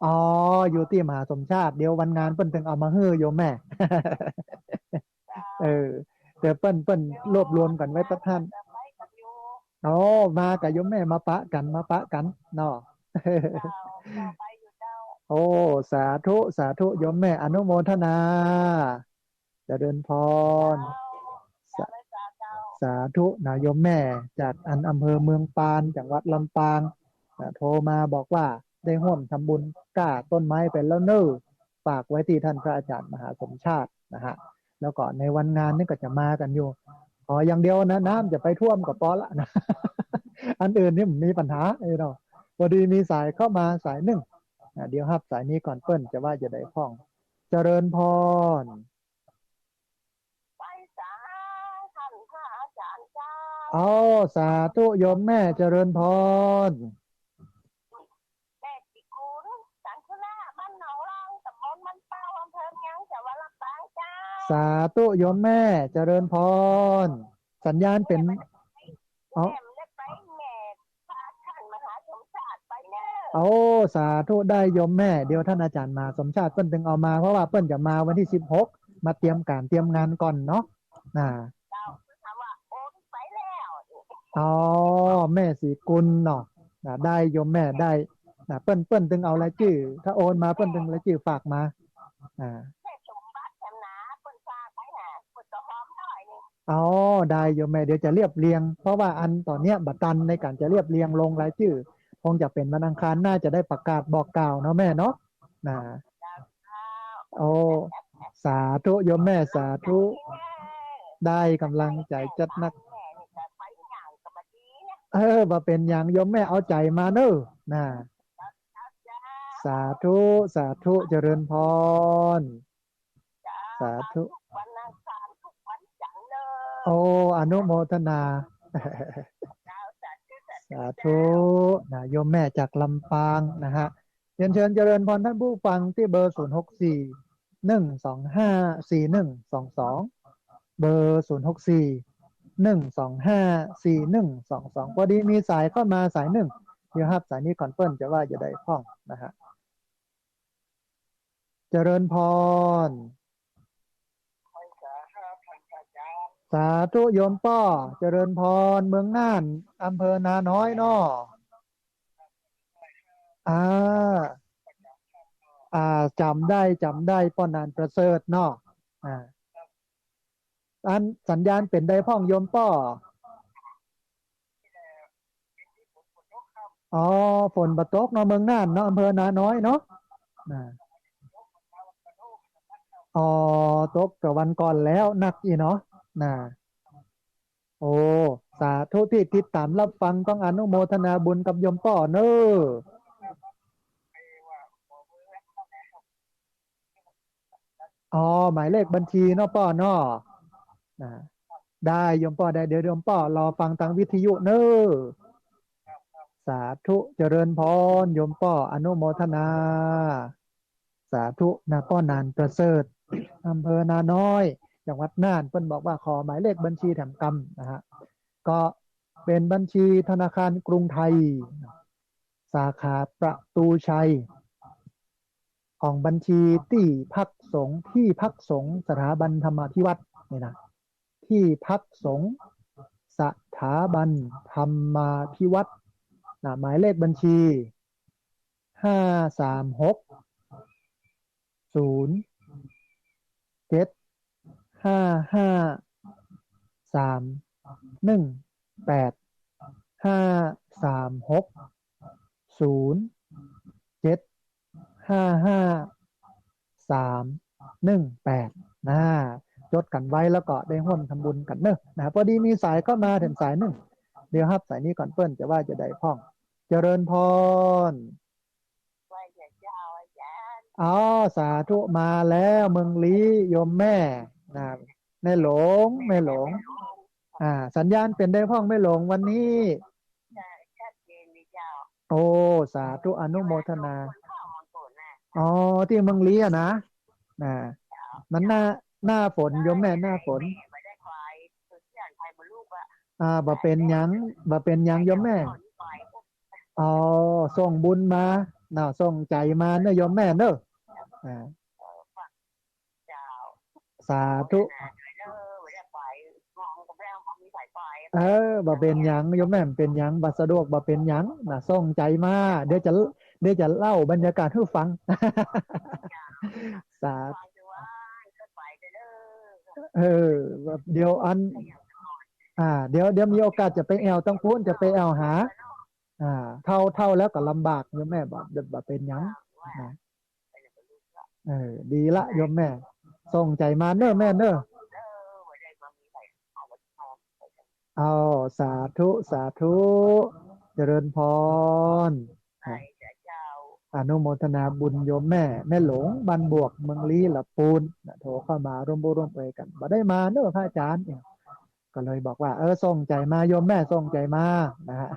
อ๋อ อยู่ตี้มหาสมชาติ เดี๋ยววันงานเปิ้นตึงเอามาหื้อโยมแม่ เออ เดี๋ยวเปิ้น เปิ้นรวบรวมกั๋นไว้แป๊บท่าน อ๋อ มากับโยมแม่ มาปะกั๋น มาปะกั๋นเนาะ โอ้ สาธุ สาธุโยมแม่ อนุโมทนา เจริญพร สา สาธุนะโยมแม่ จากอันอำเภอเมืองปาน จังหวัดลำปาง นะ โทรมาบอกว่าได้ฮ่วมทำบุญก้าต้นไม้ไปแล้วเน่อ ฝากไว้ตี้ท่านพระอาจารย์มหาสมชาตินะฮะ แล้วก็ในวันงานนี่ก็จะมากั๋นอยู่ ขออย่างเดียวนะ น้ำจะไปท่วมก็ปอละนะ อันอื่นนี่บ่มีปัญหาเอ้ยเนาะ พอดีมีสายเข้ามาสายนึ่ง อ่ะ เดี๋ยวฮับสายนี้ก่อนเปิ้นจะว่าจะใดพ่อง เจริญพร ไหว้สาท่านพระอาจารย์เจ้า อ๋อ สาธุโยมแม่ เจริญพร แม่ศรีกุล สังคุลา บ้านหนองล่อง ตำบลบ้านเป้า อำเภอเมือง จังหวัดลำปางเจ้า สาธุโยมแม่ เจริญพร สัญญาณเป๋น แม่บ่ได้ไป อ๋อ แม่บ่ได้ไป แม่พาท่านมหาสมชาติไปเน่อ โอ้ สาธุ ได้โยมแม่ เดี๋ยวท่านอาจารย์มหาสมชาติเปิ้นตึงเอามา เพราะว่าเปิ้นจะมาวันตี้สิบหก มาเตรียมก๋านเตรียมงานก่อนเนาะ น่ะ เจ้า คือถามว่าโอนไปแล้ว อ๋อ แม่ศรีกุลเนาะ น่ะ ได้โยมแม่ ได้ น่ะ เปิ้น เปิ้นตึงเอารายจื้อ ถ้าโอนมาเปิ้นตึงรายจื้อฝากมา อ่า แม่สมบัติแถมหนา เปิ้นฝากไปหา เปิ้นก็หอมหน่อยนี่ อ๋อ ได้โยมแม่ เดี๋ยวจะเรียบเรียง เพราะว่าอันต๋อนเนี้ยบ่ตันในก๋านจะเรียบเรียงลงรายจื้อ คงจะเป๋นวันอังคารหน้าจะได้ประกาศบอกกล่าวเนาะแม่เนาะ น่ะ โอ้ สาธุโยมแม่ สาธุ ได้ก๋ำลังใจ๋จัดหนัก เออ บ่เป๋นหยังโยมแม่ เอาใจ๋มาเน่อ น่ะ สาธุ สาธุ เจริญพร สาธุ วันอังคารทุกวันจันทร์เลย โอ้ อนุโมทนา เจ้า สาธุ สา สาธุ นะ โยมแม่จากลำปางนะฮะ เรียนเชิญเจริญพรท่านผู้ฟังตี้เบอร์ ศูนย์หกสี่ หนึ่งสองห้า สี่หนึ่งสองสอง เบอร์ ศูนย์หกสี่ หนึ่งสองห้า สี่หนึ่งสองสอง พอดีมีสายเข้ามาสายนึ่ง เดี๋ยวฮับสายนี้ก่อนเปิ้นจะว่าจะใดพ่องนะฮะ เจริญพร สาธุโยมป้อ เจริญพร เมืองน่าน อำเภอนาน้อยเนาะ อ่า อ่า จ๋ำได้ จ๋ำได้ ป้อหนานประเสริฐเนาะ อ่า อันสัญญาณเป๋นใดพ่องโยมป้อ อ๋อ ฝนบ่ตกเนาะ เมืองน่านเนาะ อำเภอนาน้อยเนาะ อ่า อ๋อ ตกแต่วันก่อนแล้ว หนักอีเนาะ นะ โอ้ สาธุตี้ติดต๋ามฮับฟัง ต้องอนุโมทนาบุญกับโยมป้อเนาะ อ๋อ หมายเลขบัญชีเนาะป้อเนาะ อ่า ได้โยมป้อได้ เดี๋ยวโยมป้อรอฟังตางวิทยุเนาะ สาธุ เจริญพร โยมป้อ อนุโมทนา สาธุนะ ป้อหนานประเสริฐ อำเภอนาน้อย จังหวัดน่าน เปิ้นบอกว่าขอหมายเลขบัญชีแถมกำนะฮะ ก็เป๋นบัญชีธนาคารกรุงไทย สาขาประตูชัย ของบัญชีตี้พักสงฆ์ ที่พักสงฆ์สถาบันธรรมาภิวัฒน์เนี่ยนะ ที่พักสงฆ์สถาบันธรรมาภิวัฒน์นะ หมายเลขบัญชี ห้าสามหก ศูนย์ เจ็ด ห้าห้า สาม หนึ่ง แปด ห้าสามหก ศูนย์ เจ็ด ห้าห้า สาม หนึ่ง แปด นะ จ๋ดกั๋นไว้แล้วก็ได้ฮ่วมทำบุญกั๋นเนาะ นะ พอดีมีสายเข้ามาแถมสายนึ่ง เดี๋ยวฮับสายนี้ก่อนเปิ้นจะว่าจะใดพ่อง เจริญพร ไหว้เจ้าอาจ๋ารย์ อ๋อ สาธุ มาแล้ว เมืองลี้ โยมแม่ นะ แม่หลง แม่หลง อ่า สัญญาณเป๋นใดพ่องแม่หลงวันนี้ ชัดเจนดีเจ้า โอ้ สาธุ อนุโมทนา อ๋อ ตี้เมืองลี้อะนะ นะ มันหน้า หน้าฝน โยมแม่ หน้าฝน อ่า บ่เป๋นหยัง บ่เป๋นหยังโยมแม่ อ๋อ ส่งบุญมาเนาะ ส่งใจ๋มาเนาะโยมแม่เนาะ อ่า สาธุ เออ บ่เป๋นหยังโยมแม่ บ่เป๋นหยัง บ่สะดวก บ่เป๋นหยังนะ ส่งใจ๋มา เดี๋ยวจะ เดี๋ยวจะเล่าบรรยากาศหื้อฟัง สาธุ เออ เดี๋ยวอัน อ่า เดี๋ยว เดี๋ยวมีโอกาสจะไปแอ่วตังปู๊น จะไปแอ่วหา อ่า เฒ่า เฒ่าแล้วก็ลำบากโยมแม่ บ่ บ่เป๋นหยังนะ เออ ดีละโยมแม่ ส่งใจ๋มาเนาะแม่เนาะ เอา สาธุ สาธุ เจริญพร อนุโมทนาบุญโยมแม่ แม่หลง บ้านบวก เมืองลี้ ละปูนนะ โทรเข้ามาร่วมบุญร่วมเอยกั๋น บ่ได้มาเนาะพระอาจ๋ารย์ ก็เลยบอกว่า เออ ส่งใจ๋มาโยมแม่ ส่งใจ๋มานะฮะ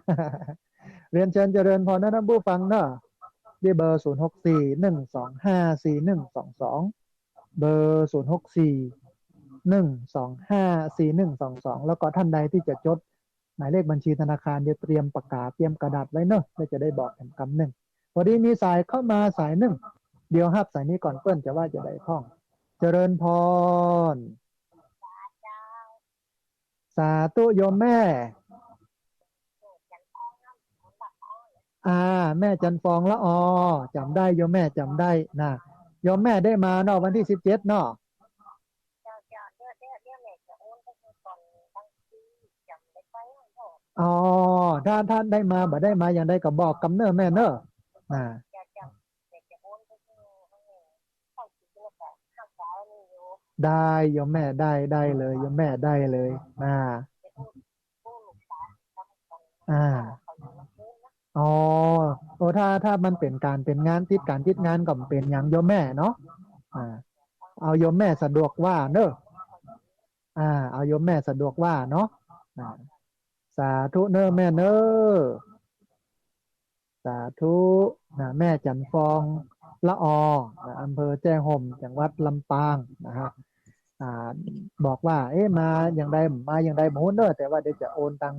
เรียนเชิญเจริญพรนะท่านผู้ฟังเนาะ ตี้เบอร์ ศูนย์หกสี่ หนึ่งสองห้า สี่หนึ่งสองสอง เบอร์ ศูนย์หกสี่ หนึ่งสองห้า สี่หนึ่งสองสอง แล้วก็ท่านใดตี้จะจ๋ดหมายเลขบัญชีธนาคาร เดี๋ยวเตรียมปากกา เตรียมกระดาษไว้เนาะ แล้วจะได้บอกแถมกำนึ่ง พอดีมีสายเข้ามาสายนึ่ง เดี๋ยวฮับสายนี้ก่อนเปิ้นจะว่าจะใดพ่อง เจริญพร สาธุโยมแม่ อ่า แม่จันฟองละออ จ๋ำได้โยมแม่จ๋ำได้นะ โยมแม่ได้มาเนาะ วันตี้สิบเจ็ดเนาะ อ๋อ ถ้า ถ้าได้มา บ่ได้มาอย่างใดก็บอกกำเนาะแม่เนาะ นะ ได้โยมแม่ ได้ ได้เลยโยมแม่ ได้เลยนะ อ่า อ๋อ โอ้ ถ้า ถ้ามันเป๋นก๋านเป๋นงาน ติดก๋านติดงานก็บ่เป๋นหยังโยมแม่เนาะ อ่า เอาโยมแม่สะดวกว่าเนาะ อ่า เอาโยมแม่สะดวกว่าเนาะ อ่า สาธุเน้อแม่เน้อ สาธุ นะ แม่จันทร์ฟองละออ นะ อำเภอแจ้ห่ม จังหวัดลำปาง นะฮะ อ่า บอกว่า เอ๊ะ มาอย่างใด มาอย่างใดบ่ฮู้เน้อ แต่ว่าเดี๋ยวจะโอนตัง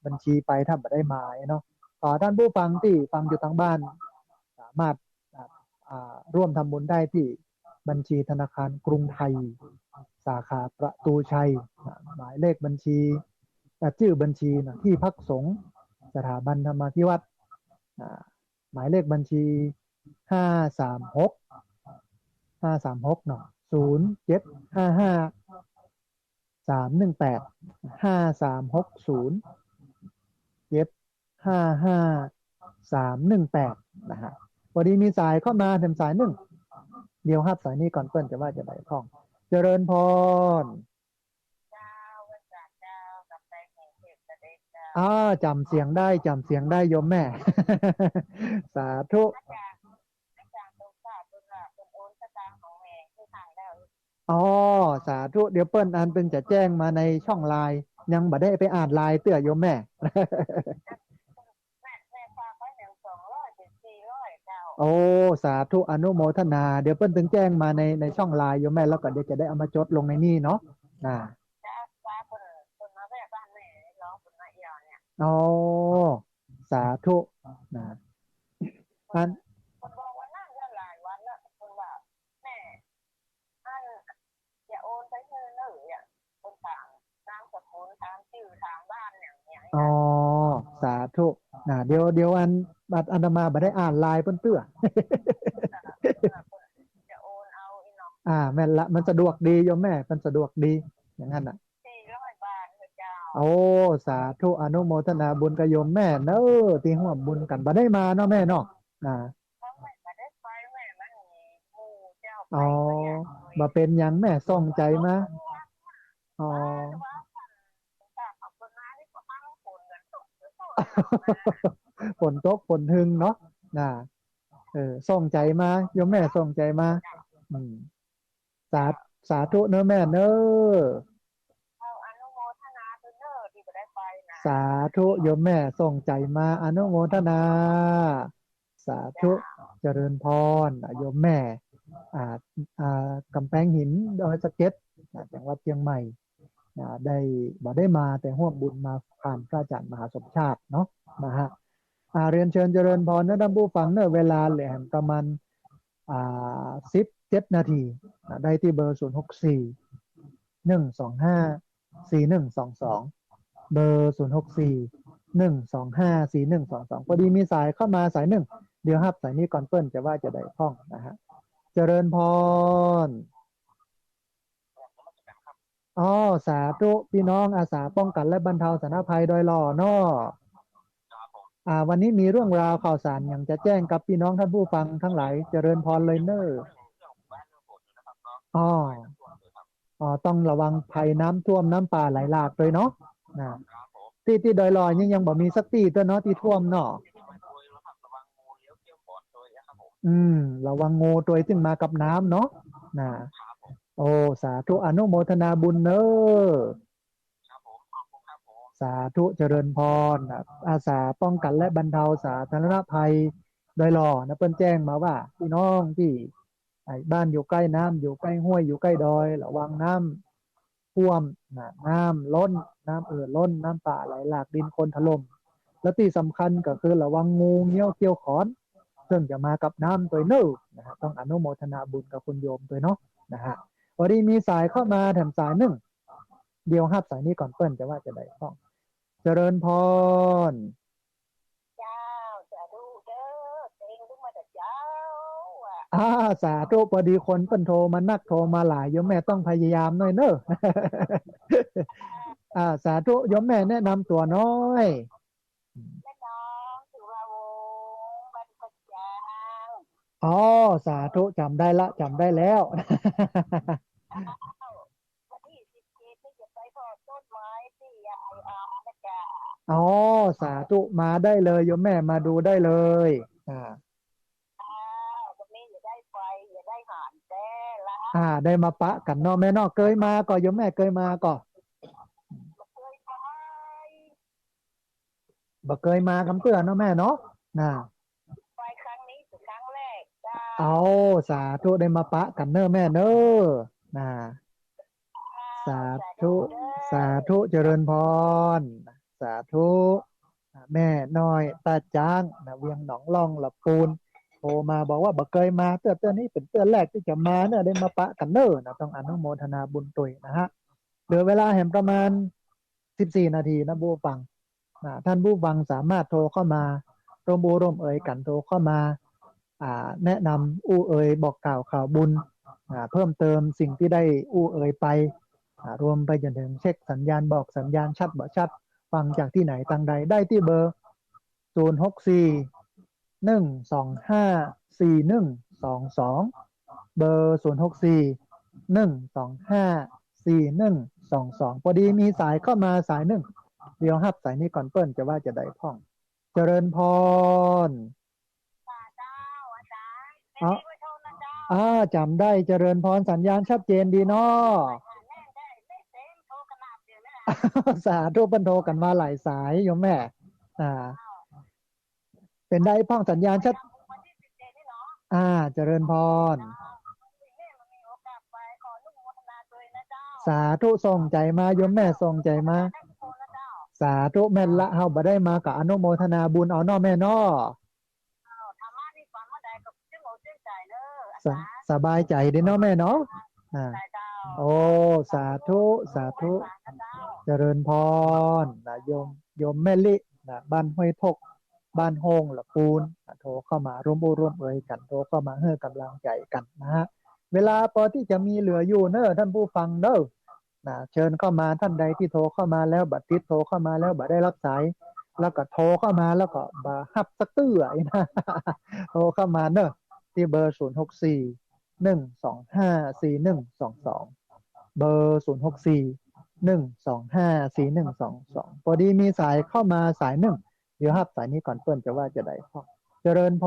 บัญชีไป ถ้าบ่ได้มาเนาะ ขอท่านผู้ฟังตี้ฟังอยู่ตางบ้าน สามารถ อ่า อ่า ร่วมทำบุญได้ตี้บัญชีธนาคารกรุงไทย สาขาประตูชัย นะ หมายเลขบัญชี อ่า จื้อบัญชีนะ ที่พักสงฆ์สถาบันธรรมาภิวัฒน์ อ่า หมายเลขบัญชี ห้าสามหก ห้าสามหก เนาะ ศูนย์เจ็ดห้าห้า สามหนึ่งแปด ห้าสามหก ศูนย์เจ็ดห้าห้า สามหนึ่งแปด นะฮะ พอดีมีสายเข้ามาแถมสายนึ่ง เดี๋ยวฮับสายนี้ก่อนเปิ้นจะว่าจะใดพ่อง เจริญพร เจ้า พระอาจารย์เจ้า กำแพงหินเทพเสด็จเจ้า อ่า จ๋ำเสียงได้ จ๋ำเสียงได้โยมแม่ สาธุ อาจารย์ อาจารย์สงสารเปิ้นว่าเปิ้นโอนสตางค์ของแม่คือทางแล้ว อ๋อ สาธุ เดี๋ยวเปิ้นอันเปิ้นจะแจ้งมาในช่องไลน์ ยังบ่ได้ไปอ่านไลน์เตื้อโยมแม่ แม่ แม่ฝากไว้แถมสองร้อยเป็นสี่ร้อยเจ้า โอ้ สาธุ อนุโมทนา เดี๋ยวเปิ้นตึงแจ้งมาใน ในช่องไลน์โยมแม่ แล้วก็เดี๋ยวจะได้เอามาจดลงในนี่เนาะ นะ จ้า ว่าเปิ้น เปิ้นมาแวะบ้านแม่เนาะ เปิ้นมาเอี่ยวเนี่ย อ๋อ สาธุ นะ อัน เปิ้นบอกว่านั่นก็หลายวันแล้ว เปิ้นว่า แม่ อัน อย่าโอนไปหื้อเน้อ อย่า เปิ้นถามนามสกุล ถามจื้อ ถามบ้านอย่างเนี้ย อ๋อ สาธุ นะ เดี๋ยว เดี๋ยวอัน อาตมาบ่ได้อ่านไลน์เปิ้นเตื้อ จะโอนเอาอีเนาะ อ่า แม่นละ มันสะดวกดีโยมแม่ มันสะดวกดี อย่างนั้นน่ะ สี่ร้อยบาทเถอะเจ้า โอ้ สาธุ อนุโมทนาบุญกับโยมแม่เน้อ ตี้ฮ่วมบุญกั๋น บ่ได้มาเนาะแม่เนาะ อ่า บ่ได้ไปแม่ มันมีหมู่เจ้าไป อ๋อ บ่เป๋นหยังแม่ ส่งใจ๋มา อ๋อ ฝนตกฝนหึงเนาะ นะ เออ ส่งใจ๋มา โยมแม่ส่งใจ๋มา อืม สา สาธุเน้อแม่เน้อ เอาอนุโมทนาด้วยเน้อ ตี้บ่ได้ไปนะ สาธุโยมแม่ส่งใจ๋มา อนุโมทนา สาธุ เจริญพร โยมแม่ อ่า อ่า กำแพงหิน ดอยสะเก็ด อ่า จังหวัดเจียงใหม่ อ่า ได้ บ่ได้มา แต่ฮ่วมบุญมาผ่านพระอาจารย์มหาสมชาติเนาะ นะฮะ อ่า เรียนเชิญเจริญพรเน้อท่านผู้ฟังเน้อ เวลาเหลือแหมประมาณ อ่า สิบเจ็ดนาที อ่า ได้ตี้เบอร์ ศูนย์หกสี่ หนึ่งสองห้า สี่หนึ่งสองสอง เบอร์ ศูนย์หกสี่ หนึ่งสองห้า สี่หนึ่งสองสอง พอดีมีสายเข้ามาสายนึ่ง เดี๋ยวฮับสายนี้ก่อนเปิ้นจะว่าจะใดพ่องนะฮะ เจริญพร อ๋อ สาธุ พี่น้องอาสาป้องกันและบรรเทาสาธารณภัยดอยหล่อเนาะ อ่า วันนี้มีเรื่องราวข่าวสารหยังจะแจ้งกับพี่น้องท่านผู้ฟังตังหลาย เจริญพรเลยเน้อ อ๋อ อ๋อ ต้องระวังภัยน้ำท่วมน้ำป่าไหลหลากเลยเนาะ นะ ตี้ ตี้ดอยหล่อนี่ยังบ่มีสักตี้เตื้อเนาะตี้ท่วมเนาะ อืม ระวังงูตวยตึงมากับน้ำเนาะ นะ โอ้ สาธุ อนุโมทนาบุญเน้อ สาธุ เจริญพร อาสาป้องกันและบรรเทาสาธารณภัยดอยหล่อนะ เปิ้นแจ้งมาว่า พี่น้องตี้ ไอ้บ้านอยู่ใก้น้ำ อยู่ใก้ห้วย อยู่ใก้ดอย ระวังน้ำท่วมนะ น้ำล้น น้ำเอ่อล้น น้ำป่าไหลหลาก ดินโคลนถล่ม และตี้สำคัญก็คือระวังงูเงี้ยวเขี้ยวขอน ซึ่งจะมากับน้ำตวยเน้อ นะฮะ ต้องอนุโมทนาบุญกับคุณโยมตวยเนาะ นะฮะ พอดีมีสายเข้ามาแถมสายนึ่ง เดี๋ยวฮับสายนี้ก่อนเปิ้นจะว่าจะใดพ่อง เจริญพร เจ้า สาธุเด้อ เต็งขึ้นมาแต่เจ้าอ่ะ อ่า สาธุ พอดีคนเปิ้นโทรมานักโทรมาหลาย โยมแม่ต้องพยายามหน่อยเน้อ อ่า สาธุ โยมแม่แนะนำตั๋วหน้อย แม่น้องสุรวงศ์ บ้านกระจาง อ๋อ สาธุ จ๋ำได้ละ จ๋ำได้แล้ว วันตี้สิบเจ็ดนี่จะไปทอดต้นไม้ตี้ยายอามนะจ๊ะ อ๋อ สาธุ มาได้เลยโยมแม่ มาดูได้เลย อ่า อ้าว วันนี้จะได้ไป จะได้หันแต๊ละ อ่า ได้มาปะกั๋นเนาะแม่เนาะ เกยมาก่อ โยมแม่เกยมาก่อ บ่เกยไป บ่เกยมากำเตื้อเนาะแม่เนาะ นะ ไปครั้งนี้เป็นครั้งแรกเจ้า เอา สาธุ ได้มาปะกั๋นเน่อแม่เน่อ นะ สาธุ สาธุเจ้า สาธุ เจริญพร สาธุ แม่น้อยต้าจ๊าง นะ เวียงหนองล่อง ละปูน โทรมาบอกว่าบ่เกยมาเตื้อ เตื้อนี้เป๋นเตื้อแรกตี้จะมาเน่อ ได้มาปะกั๋นเน่อ นะ ต้องอนุโมทนาบุญตวยนะฮะ เหลือเวลาแหมประมาณสิบสี่นาทีนะผู้ฟัง นะ ท่านผู้ฟังสามารถโทรเข้ามาร่วมอู้ร่วมเอยกั๋น โทรเข้ามา อ่า แนะนำอู้เอยบอกกล่าวข่าวบุญ อ่า เพิ่มเติมสิ่งที่ได้อู้เอยไป อ่า รวมไปจนถึงเช็คสัญญาณ บอกสัญญาณชัดบ่ชัด ฟังจากตี้ไหนตางใด ได้ตี้เบอร์ ศูนย์หกสี่ หนึ่งสองห้า สี่หนึ่งสองสอง เบอร์ ศูนย์หกสี่ หนึ่งสองห้า สี่หนึ่งสองสอง ปอดีมีสายเข้ามาสายนึ่ง เดี๋ยวฮับสายนี้ก่อนเปิ้นจะว่าจาใดพ่อง เจริญพร เจ้า อาจ๋ารย์ เป๋น อ๋อ ตี้เบอร์โทรนะเจ้า อ่า จ๋ำได้ เจริญพร สัญญาณชัดเจนดีเนาะ สาธุ เปิ้นโทรกั๋นมาหลายสายโยมแม่ อ่า เป๋นใดพ่อง สัญญาณชัด อ่า เจริญพร สาธุ ส่งใจ๋มาโยมแม่ ส่งใจ๋มา สาธุ แม่นละ เฮาบ่ได้มาก็อนุโมทนาบุญเอาเนาะแม่เนาะ ส- สบายใจ๋ดีเนาะแม่เนาะ อ่า โอ้ สาธุ สาธุ เจริญพร นะ โยม โยมแม่ลิ นะ บ้านห้วยทก บ้านโฮงละปูน นะ โทรเข้ามาร่วมอู้ร่วมเอยกั๋น โทรเข้ามาหื้อกำลังใจ๋กั๋นนะฮะ เวลาปอตี้จะมีเหลืออยู่เน่อ ท่านผู้ฟังเน่อ นะ เชิญเข้ามา ท่านใดตี้โทรเข้ามาแล้วบ่ติด โทรเข้ามาแล้วบ่ได้ฮับสาย แล้วก็โทรเข้ามาแล้วก็บ่ฮับสักเตื้อนะ โทรเข้ามาเน่อ ตี้เบอร์ ศูนย์หกสี่ หนึ่งสองห้า สี่หนึ่งสองสอง เบอร์ ศูนย์หกสี่ หนึ่งสองห้า สี่หนึ่งสองสอง ปอดีมีสายเข้ามาสายนึ่ง เดี๋ยวฮับสายนี้ก่อนเปิ้นจะว่าจาใดพ่อง เจริญพ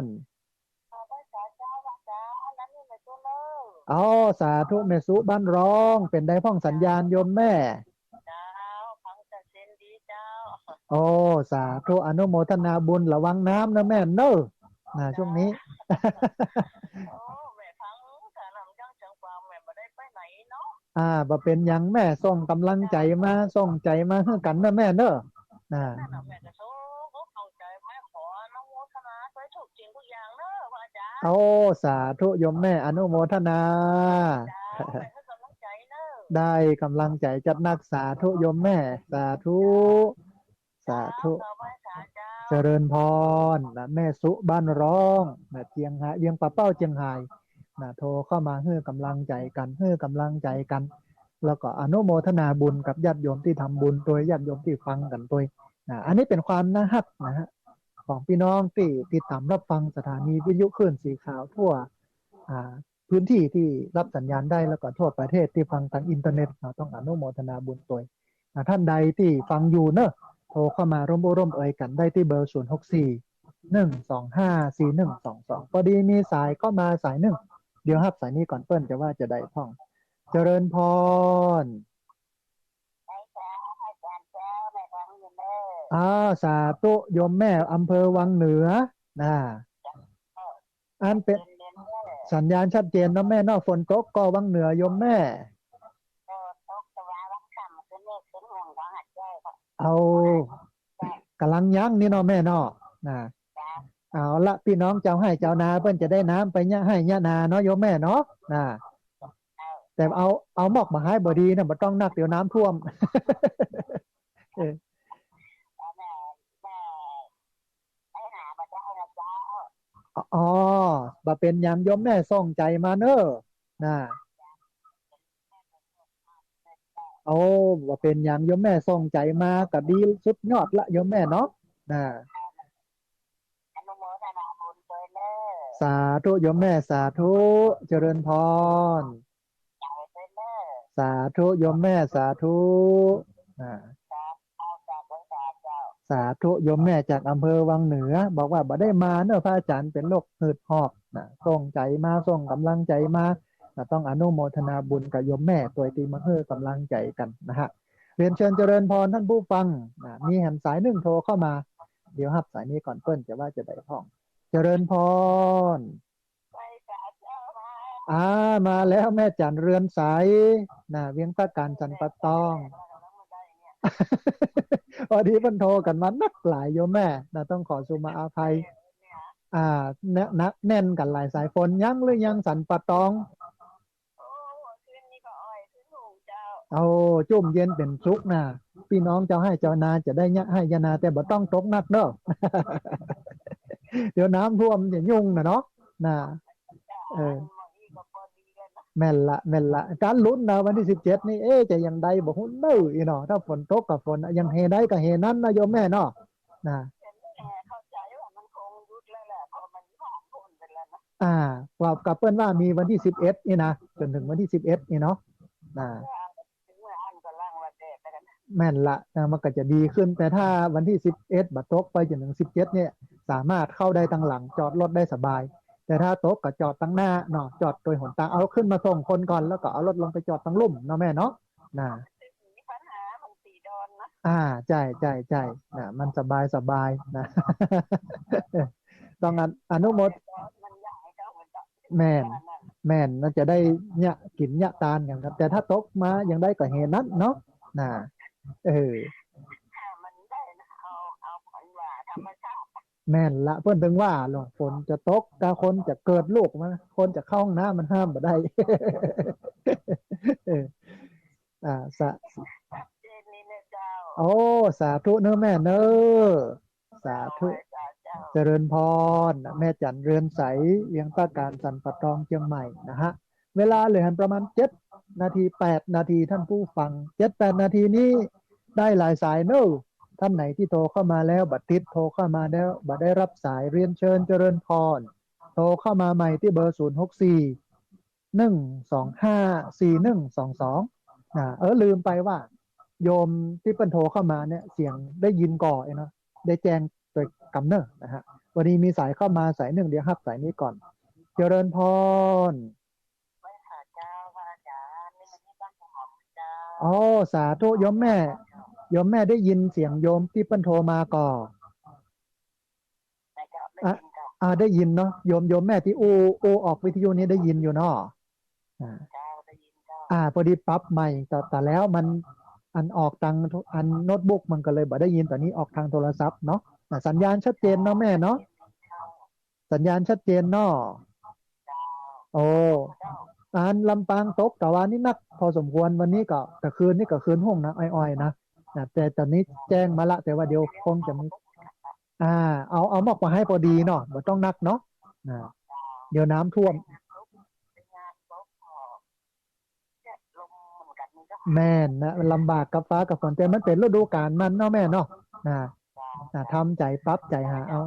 ร เอา สาธุ แม่สุบ้านร้อง เป๋นใดพ่องสัญญาณโยมแม่ เจ้า ฟังชัดเจนดีเจ้า โอ้ สาธุ อนุโมทนาบุญ ระวังน้ำเน่อแม่เน่อ นะ ช่วงนี้ โอ้ แม่ฟังแต่ลำยังจังกว่าแม่บ่ได้ไปไหนเนาะ อ่า บ่เป๋นหยังแม่ ส่งกำลังใจ๋มา ส่งใจ๋มาหื้อกั๋นเน่อแม่เน่อ นะ นั่นน่ะ แม่ก็ส่งอกส่งใจ๋มา ขออนุโมทนาด้วยทุกสิ่งทุกอย่างเน่อพระอาจ๋ารย์ โอ้ สาธุโยมแม่ อนุโมทนา เจ้า แม่หื้อกำลังใจ๋เน่อ ได้กำลังใจ๋จัดหนัก สาธุโยมแม่ สาธุ สาธุ เจ้า เจริญพร นะ แม่สุบ้านร้อง นะ เจียงฮาย เวียงป่าเป้า เจียงฮาย นะ โทรเข้ามาหื้อกำลังใจ๋กั๋น หื้อกำลังใจ๋กั๋น แล้วก็อนุโมทนาบุญกับญาติโยมตี้ทำบุญตวย ญาติโยมตี้ฟังกั๋นตวย นะ อันนี้เป๋นความน่าฮักนะฮะ ของปี้น้องตี้ติดต๋ามฮับฟังสถานีวิทยุคลื่นสีขาวทั่ว อ่า พื้นตี้ตี้ฮับสัญญาณได้ แล้วก็ทั่วประเทศตี้ฟังตางอินเทอร์เน็ต เนาะ ต้องอนุโมทนาบุญตวย อ่า ท่านใดตี้ฟังอยู่เน่อ โทรเข้ามาร่วมอู้ร่วมเอยกั๋นได้ตี้เบอร์ ศูนย์หกสี่ หนึ่งสองห้า สี่หนึ่งสองสอง ปอดีมีสายเข้ามาสายนึ่ง เดี๋ยวฮับสายนี้ก่อนเปิ้นจะว่าจาใดพ่อง เจริญพร ได้เจ้า อาจ๋ารย์เจ้า แม่ฟังอยู่เน่อ อ่า สาธุ โยมแม่ อำเภอวังเหนือ นะ อันเป๋น ชัดเจนเน่อ สัญญาณชัดเจนเนาะแม่เนาะ ฝนตกก่อวังเหนือโยมแม่ ก็ตกแต่ว่าวันค่ำคืนนี้เป็นห่วงของหัดใหญ่ก็ เอา กำลังยั้งนี่เนาะแม่เนาะ นะ เจ้า เอาละ ปี้น้องจาวไฮ่จาวนาเปิ้นจะได้น้ำไปเยียะไฮ่เยียะนาเนาะโยมแม่เนาะ นะ เจ้า แต่เอา เอาหมอกบ่หายบ่ดีนะ บ่ต้องนัก เดี๋ยวน้ำท่วม เออ แม่ แม่ ไปหาบ่ได้นะเจ้า อ๋อ บ่เป๋นหยังโยมแม่ ส่งใจ๋มาเน่อ นะ โอ้ บ่เป๋นหยังโยมแม่ ส่งใจ๋มาก็ดีสุดยอดละโยมแม่เนาะ นะ อนุโมทนาบุญตวยเน่อ สาธุโยมแม่ สาธุ เจริญพร ใจ๋ตวยเน่อ สาธุโยมแม่ สาธุ อ่า สาธุ สาธุ สาธุ โยมแม่จากอำเภอวังเหนือ บอกว่าบ่ได้มาเน่อ พระอาจ๋ารย์เป๋นโรคหืดหอบนะ ส่งใจ๋มา ส่งกำลังใจ๋มา นะ ต้องอนุโมทนาบุญกับโยมแม่ตวยตี้มาหื้อกำลังใจ๋กั๋นนะฮะ เรียนเชิญเจริญพรท่านผู้ฟัง นะ มีแหมสายนึ่งโทรเข้ามา เดี๋ยวฮับสายนี้ก่อน เปิ้นจะว่าจะใดพ่อง เจริญพร อ่า มาแล้วแม่จั๋นเรือนใส นะ เวียงตะการสันป่าตอง พอดีเปิ้นโทรกั๋นมานักหลายโยมแม่ นะ ต้องขอสุมาอภัย อ่า แน่น แน่นกั๋นหลายสาย ฝนยังหรือยังสันป่าตอง โอ้ คืนนี้ก็อ้อยคืนหุงเจ้า โอ้ จุ่มเย็นเป๋นสุขนะ ปี้น้องเจ้าไฮ่เจ้านาจะได้เยียะไฮ่เยียะนา แต่บ่ต้องตกนักเนาะ เดี๋ยวน้ำท่วมจะยุ่งนะเนาะ นะ เออ แม่นละ แม่นละ กั๋นลุ้นนะ วันตี้สิบเจ็ดนี่ เอ๊ะ จะยังใดบ่ฮู้เน่อ อี้เนาะ ถ้าฝนตกก็ฝน ยังแหใดก็แหนั้นนะโยมแม่เนาะ นะ เข้าใจ๋ว่ามันคงหยุดแล้วแหละ เพราะมันผ่านพ้นไปแล้วนะ อ่า ว่ากับเปิ้นว่ามีวันตี้สิบเอ็ดนี่นะ จ๋นเถิงวันตี้สิบเอ็ดนี่เนาะ นะ แม่นละ นะ มันก็จะดีขึ้น แต่ถ้าวันตี้สิบเอ็ดบ่ตกไปจ๋นเถิงสิบเจ็ดเนี่ย สามารถเข้าได้ตังหลัง จอดรถได้สบาย แต่ถ้าตกก็จอดตังหน้าเนาะ จอดตวยหนตาง เอาขึ้นมาส่งคนก่อน แล้วก็เอารถลงไปจอดตังลุ่มเนาะแม่เนาะ นะ มีปัญหาของสีดอนนะ อ่า ใจ้ ใจ้ ใจ้ นะ มันสบาย สบาย นะ ต้องอนุ อนุโมท- มันอยากให้เจ้ามันจะ แม่น แม่น น่าจะได้เยียะกิ๋นเยียะตานกั๋นครับ แต่ถ้าตกมายังใดก็แหนั้นเนาะ นะ เออ ถ้ามันได้นะ เอา เอาผลว่าธรรมชาติ แม่นละ เปิ้นเถิงว่าหลวง ฝนจะตก ก็คนจะเกิดลูกมา คนจะเข้าห้องน้ำมันห้ามบ่ได้ เออ อ่า สา- ชัดเจนนี่นะเจ้า โอ้ สาธุเน้อแม่เน้อ สาธุ เจ้า เจ้า เจริญพร แม่จั๋นเรือนใส เวียงตะการสันป่าตองเจียงใหม่นะฮะ เวลาเหลือประมาณเจ็ดนาที แปดนาที ท่านผู้ฟัง เจ็ดแปดนาทีนี้ได้หลายสายเน้อ ท่านไหนตี้โทรเข้ามาแล้วบ่ติด โทรเข้ามาแล้วบ่ได้ฮับสาย เรียนเชิญเจริญพร โทรเข้ามาใหม่ตี้เบอร์ ศูนย์หกสี่ หนึ่งสองห้า สี่หนึ่งสองสอง นะ เออ ลืมไปว่า โยมตี้เปิ้นโทรเข้ามาเนี่ย เสียงได้ยินก่อเนาะ ได้แจ้งตวยกำเน้อนะฮะ วันนี้มีสายเข้ามาสายนึ่ง เดี๋ยวฮับสายนี้ก่อน เจริญพร ไหว้พระเจ้า พระอาจ๋ารย์ นี่มันนี่บ้านผมเจ้า อ๋อ สาธุโยมแม่ โยมแม่ได้ยินเสียงโยมตี้เปิ้นโทรมาก่อ ไหนเจ้า ได้ยินเจ้า อ่า ได้ยินเนาะ โยม โยมแม่ตี้อู้ อู้ออกวิทยุนี่ได้ยินอยู่เนาะ อ่า เจ้า ได้ยินเจ้า อ่า พอดีปรับใหม่ แต่ แต่แล้วมัน อันออกตาง อันโน้ตบุ๊กมันก็เลยบ่ได้ยิน ต๋อนนี้ออกตางโทรศัพท์เนาะ อ่า สัญญาณชัดเจนเนาะแม่เนาะ สัญญาณชัดเจนเนาะ โอ้ อันลำปางตกตะวันนี้นักพอสมควร วันนี้ก็ ตะคืนนี้ก็คืนห้องนะ อ้อยๆ นะ นะ แต่ต๋อนนี้แจ้งมาละ แต่ว่าเดี๋ยวคงจะมี อ่า เอา เอามอกมาให้พอดีเนาะ บ่ต้องนักเนาะ นะ เดี๋ยวน้ำท่วม แม่นนะ มันลำบากกับฟ้ากับฝน แต่มันเป๋นฤดูกาลมันเนาะแม่เนาะ นะ นะ ทำใจ๋ปรับใจ๋หาเอา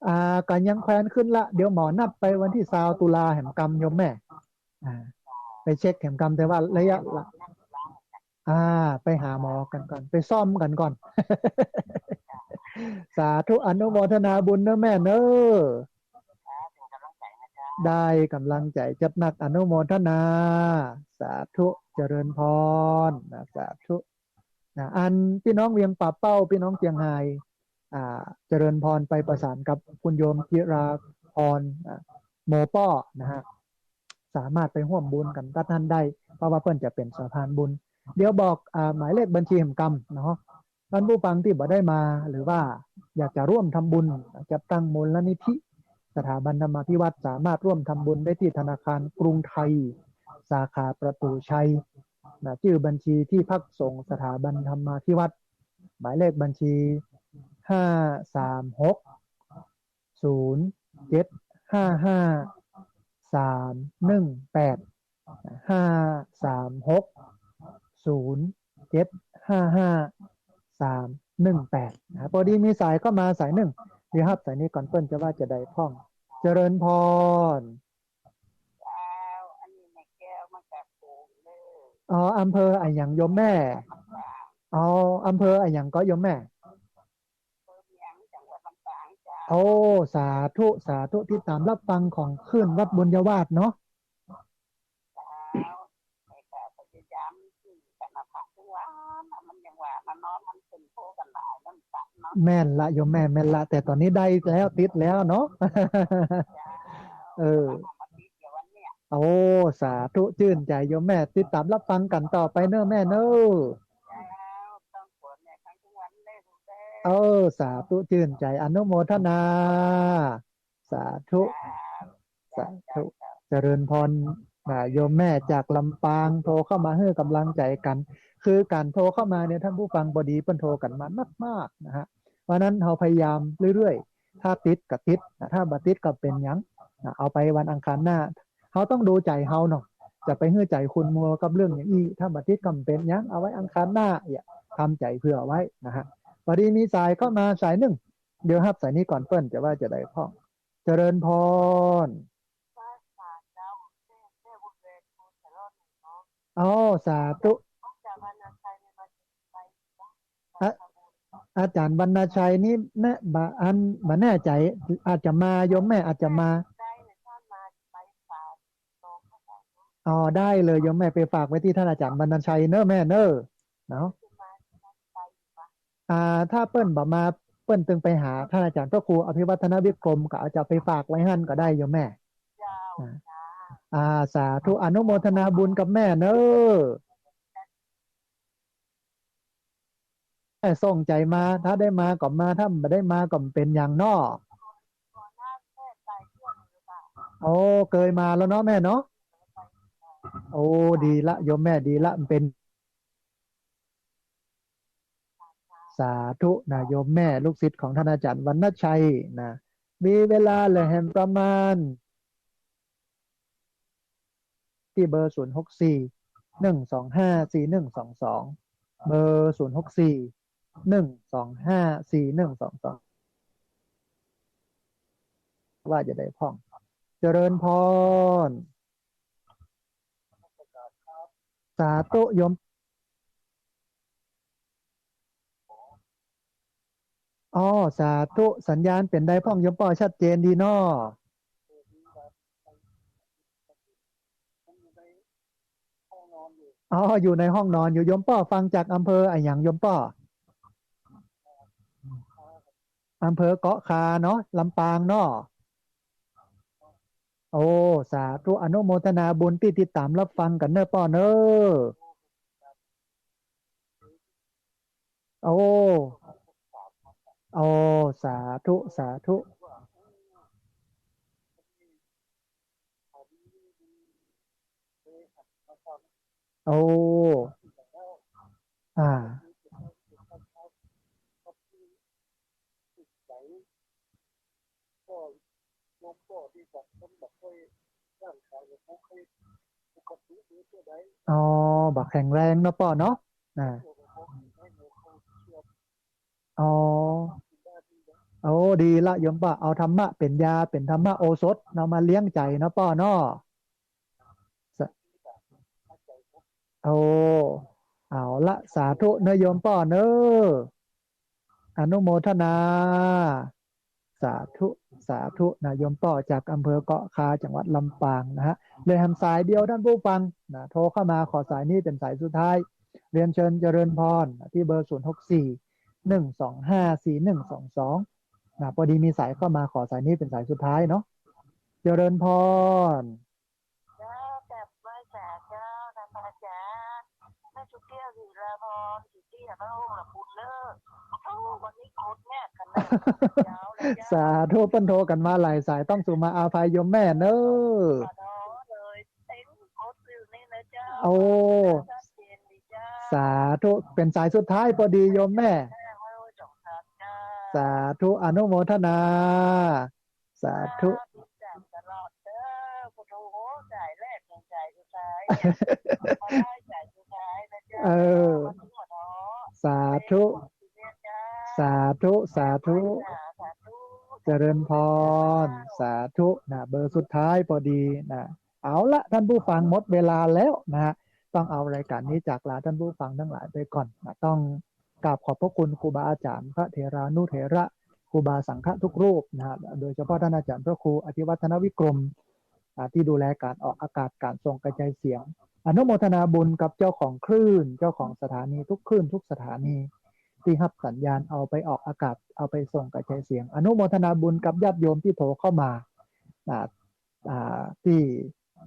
อ่า ก็ยังแควนขึ้นละ เดี๋ยวหมอนัดไปวันตี้ซาวตุลาแหมกำโยมแม่ อ่า ไปเช็คแหมกำ แต่ว่าระยะละ อ่า ไปหาหมอกั๋นก่อน ไปซ่อมกั๋นก่อน สาธุ อนุโมทนาบุญเน้อแม่เน้อ ได้ก๋ำลังใจ๋จัดนัก อนุโมทนา สาธุ เจริญพร นะ สาธุ นะ อันปี้น้องเวียงป่าเป้า ปี้น้องเจียงฮาย อ่า เจริญพรไปประสานกับคุณโยมจิราพร อ่า โมป้อ นะฮะ สามารถไปฮ่วมบุญกั๋นตั๊ดหั้นได้ เพราะว่าเปิ้นจะเป๋นสะพานบุญ เดี๋ยวบอก อ่า หมายเลขบัญชีแหมกำเนาะ ท่านผู้ฟังตี้บ่ได้มา หรือว่าอยากจะร่วมทำบุญ จัดตั้งมูลนิธิ สถาบันธรรมาภิวัฒน์ สามารถร่วมทำบุญได้ตี้ธนาคารกรุงไทย สาขาประตูชัย นะ จื้อบัญชีตี้พักสงฆ์สถาบันธรรมาภิวัฒน์ หมายเลขบัญชี ห้าสามหก ศูนย์เจ็ดห้าห้า สามหนึ่งแปด ห้าสามหก ศูนย์เจ็ดห้าห้า สามหนึ่งแปด นะ พอดีมีสายเข้ามาสายนึ่ง เดี๋ยวฮับสายนี้ก่อน เปิ้นจะว่าจะใดพ่อง เจริญพร เจ้า อันนี้แม่แก้วมาจากโขงเด้อ อ๋อ อำเภออะหยังโยมแม่ ลำปาง อ๋อ อำเภออะหยังก็โยมแม่ อำเภอเมือง จังหวัดลำปางเจ้า โอ้ สาธุ สาธุ ติดต๋ามฮับฟังของคลื่นวัดบุญญาวาสเนาะ เจ้า แม่ก็พยายามที่จะมาพักทุกวัน เนาะ มันเป๋นโทรกั๋นหลายน้ำตาเนาะ แม่นละโยมแม่ แม่นละ แต่ต๋อนนี้ได้แล้ว ติดแล้วเนาะ เจ้า เออ เอามาติดเดี๋ยววันเนี้ย โอ้ สาธุ จื้นใจ๋โยมแม่ ติดต๋ามรับฟังกั๋นต่อไปเน่อแม่เน่อ เจ้า ต้องสวดเนี่ยทั้งทุกวันเลยลูกเอ้ย เออ สาธุ จื้นใจ๋ อนุโมทนา สาธุ สาธุ เจริญพร อ่า โยมแม่จากลำปาง โทรเข้ามาหื้อกำลังใจ๋กั๋น คือก๋านโทรเข้ามาเนี่ย ท่านผู้ฟัง ปอดีเปิ้นโทรกั๋นมานักมากนะฮะ เพราะฉะนั้นเฮาพยายามเรื่อยๆ ถ้าติดก็ติดนะ ถ้าบ่ติดก็เป๋นหยังนะ เอาไปวันอังคารหน้า เฮาต้องดูใจ๋เฮาเนาะ จะไปหื้อใจ๋ขุ่นมัวกับเรื่องอย่างอี้ ถ้าบ่ติดก็บ่เป๋นหยัง เอาไว้อังคารหน้า เนี่ย ทำใจ๋เผื่อไว้นะฮะ ปอดีมีสายเข้ามาสายนึ่ง เดี๋ยวฮับสายนี้ก่อน เปิ้นจะว่าจาใดพ่อง เจริญพร อ๋อ สาธุ อะ อาจ๋ารย์วรรณชัยนี่แน่ บ่ อัน บ่แน่ใจ๋ อาจจะมา โยมแม่อาจจะมา อ๋อ ได้เลยโยมแม่ ไปฝากไว้ตี้ท่านอาจ๋ารย์วรรณชัยเน่อแม่เน่อ เนาะ อ่า ถ้าเปิ้นบ่มา เปิ้นตึงไปหาท่านอาจ๋ารย์พระครูอภิวัฒนวิกรม ก็อาจจะไปฝากไว้หั้นก็ได้โยมแม่ เจ้า อ่า อ่า สาธุ อนุโมทนาบุญกับแม่เน่อ แม่ส่งใจ๋มา ถ้าได้มาก็มา ถ้าบ่ได้มาก็บ่เป๋นหยังเนาะ โอ้ เกยมาแล้วเนาะแม่เนาะ โอ้ ดีละโยมแม่ ดีละ มันเป๋น สาธุนะโยมแม่ ลูกศิษย์ของท่านอาจ๋ารย์วรรณชัยนะ มีเวลาเหลือแหมประมาณ ตี้เบอร์ ศูนย์หกสี่ หนึ่งสองห้า สี่หนึ่งสองสอง เบอร์ ศูนย์หกสี่ หนึ่งสองห้า สี่หนึ่งสองสอง ว่าจาใดพ่อง เจริญพร สาธุโยม อ๋อ สาธุ สัญญาณเป๋นใดพ่องโยมป้อ ชัดเจนดีเนาะ อ๋อ อยู่ในห้องนอนอยู่ โยมป้อฟังจากอำเภออะหยังโยมป้อ อำเภอเกาะคาเนาะ ลำปางเนาะ โอ้ สาธุ อนุโมทนาบุญตี้ติดต๋ามรับฟังกั๋นเน่อป้อเน่อ โอ้ โอ้ สาธุ สาธุ โอ้ อ่า อ๋อ บ่แข็งแรงเนาะป้อเนาะ อ่า อ๋อ โอ้ ดีละโยมป้อ เอาธรรมะเป๋นยา เป๋นธรรมโอสถ เอามาเลี้ยงใจ๋เนาะป้อเนาะ สะ โอ้ เอาละ สาธุเน่อโยมป้อเน่อ อนุโมทนา สาธุ สาธุนะโยมป้อจากอำเภอเกาะคา จังหวัดลำปางนะฮะ เหลือแหมสายเดียวท่านผู้ฟังนะ โทรเข้ามา ขอสายนี้เป๋นสายสุดท้าย เรียนเชิญเจริญพรนะ ตี้เบอร์ ศูนย์หกสี่ หนึ่งสองห้า สี่หนึ่งสองสอง นะ ปอดีมีสายเข้ามา ขอสายนี้เป๋นสายสุดท้ายเนาะ เจริญพร เจ้า กราบไหว้สาเจ้า ท่านพระอาจ๋ารย์ แม่สุเกี้ยว ศิลาพร สิทธิอภวงศ์ ละบุญเลิศ โอ้ วันนี้โคตรแน่ขนาดเจ้าเลยเจ้า สาธุ เปิ้นโทรกั๋นมาหลายสาย ต้องสุมาอาภัยโยมแม่เน่อ ขอโทษเลย เต็มโคตรอยู่นี่นะเจ้า โอ้ ชัดเจนดีเจ้า สาธุ เป๋นสายสุดท้ายปอดีโยมแม่ แม่ห้อยสองสามเจ้า สาธุ อนุโมทนา สาธุ ติดต๋ามตลอดเด้อ พุทโธ สายแรกถึงสายสุดท้ายเนี่ย มาได้สายสุดท้ายนะเจ้า เออ มาถึงหัวเนาะ สาธุ เนี่ยเจ้า สาธุ สาธุ สาธุ เจริญพร สาธุนะ เบอร์สุดท้ายปอดีนะ เอาละท่านผู้ฟัง หมดเวลาแล้วนะฮะ ต้องเอารายการนี้จากลาท่านผู้ฟังทั้งหลายไปก่อนนะ ต้องกราบขอบพระคุณครูบาอาจ๋ารย์ พระเถรานุเถระ ครูบาสังฆะทุกรูปนะฮะ โดยเฉพาะท่านอาจ๋ารย์พระครูอภิวัฒนวิกรม อ่า ตี้ดูแลก๋านออกอากาศ ก๋านส่งกระจายเสียง อนุโมทนาบุญกับเจ้าของคลื่น เจ้าของสถานีทุกคลื่นทุกสถานี ตี้ฮับสัญญาณเอาไปออกอากาศ เอาไปส่งกระจายเสียง อนุโมทนาบุญกับญาติโยมตี้โทรเข้ามา อ่า อ่า ตี้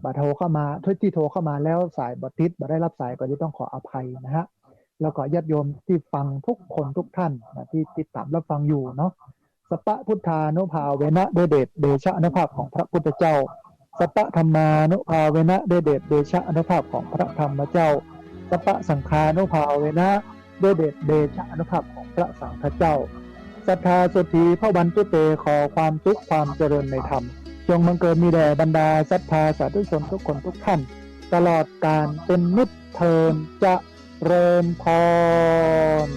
บ่โทรเข้ามา ที่ ที่โทรเข้ามาแล้วสายบ่ติด บ่ได้รับสาย ก็จะต้องขออภัยนะฮะ แล้วก็ญาติโยมที่ฟังทุกคนทุกท่านนะ ที่ติดตามรับฟังอยู่เนาะ สัพพะพุทธานุภาเวนะ ด้วยเดชเดชะอานุภาพของพระพุทธเจ้า สัพพะธรรมานุภาเวนะ ด้วยเดชเดชะอานุภาพของพระธรรมเจ้า สัพพะสังฆานุภาเวนะ ด้วยเดชเดชะอานุภาพของพระสังฆเจ้า สัทธาเศรษฐีพระวันตุเต ขอความสุขความเจริญในธรรม จงบังเกิดมีแด่บรรดาศรัทธาสาธุชนทุกคนทุกท่าน ตลอดกาลเป็นนิจเทิน เจริญพร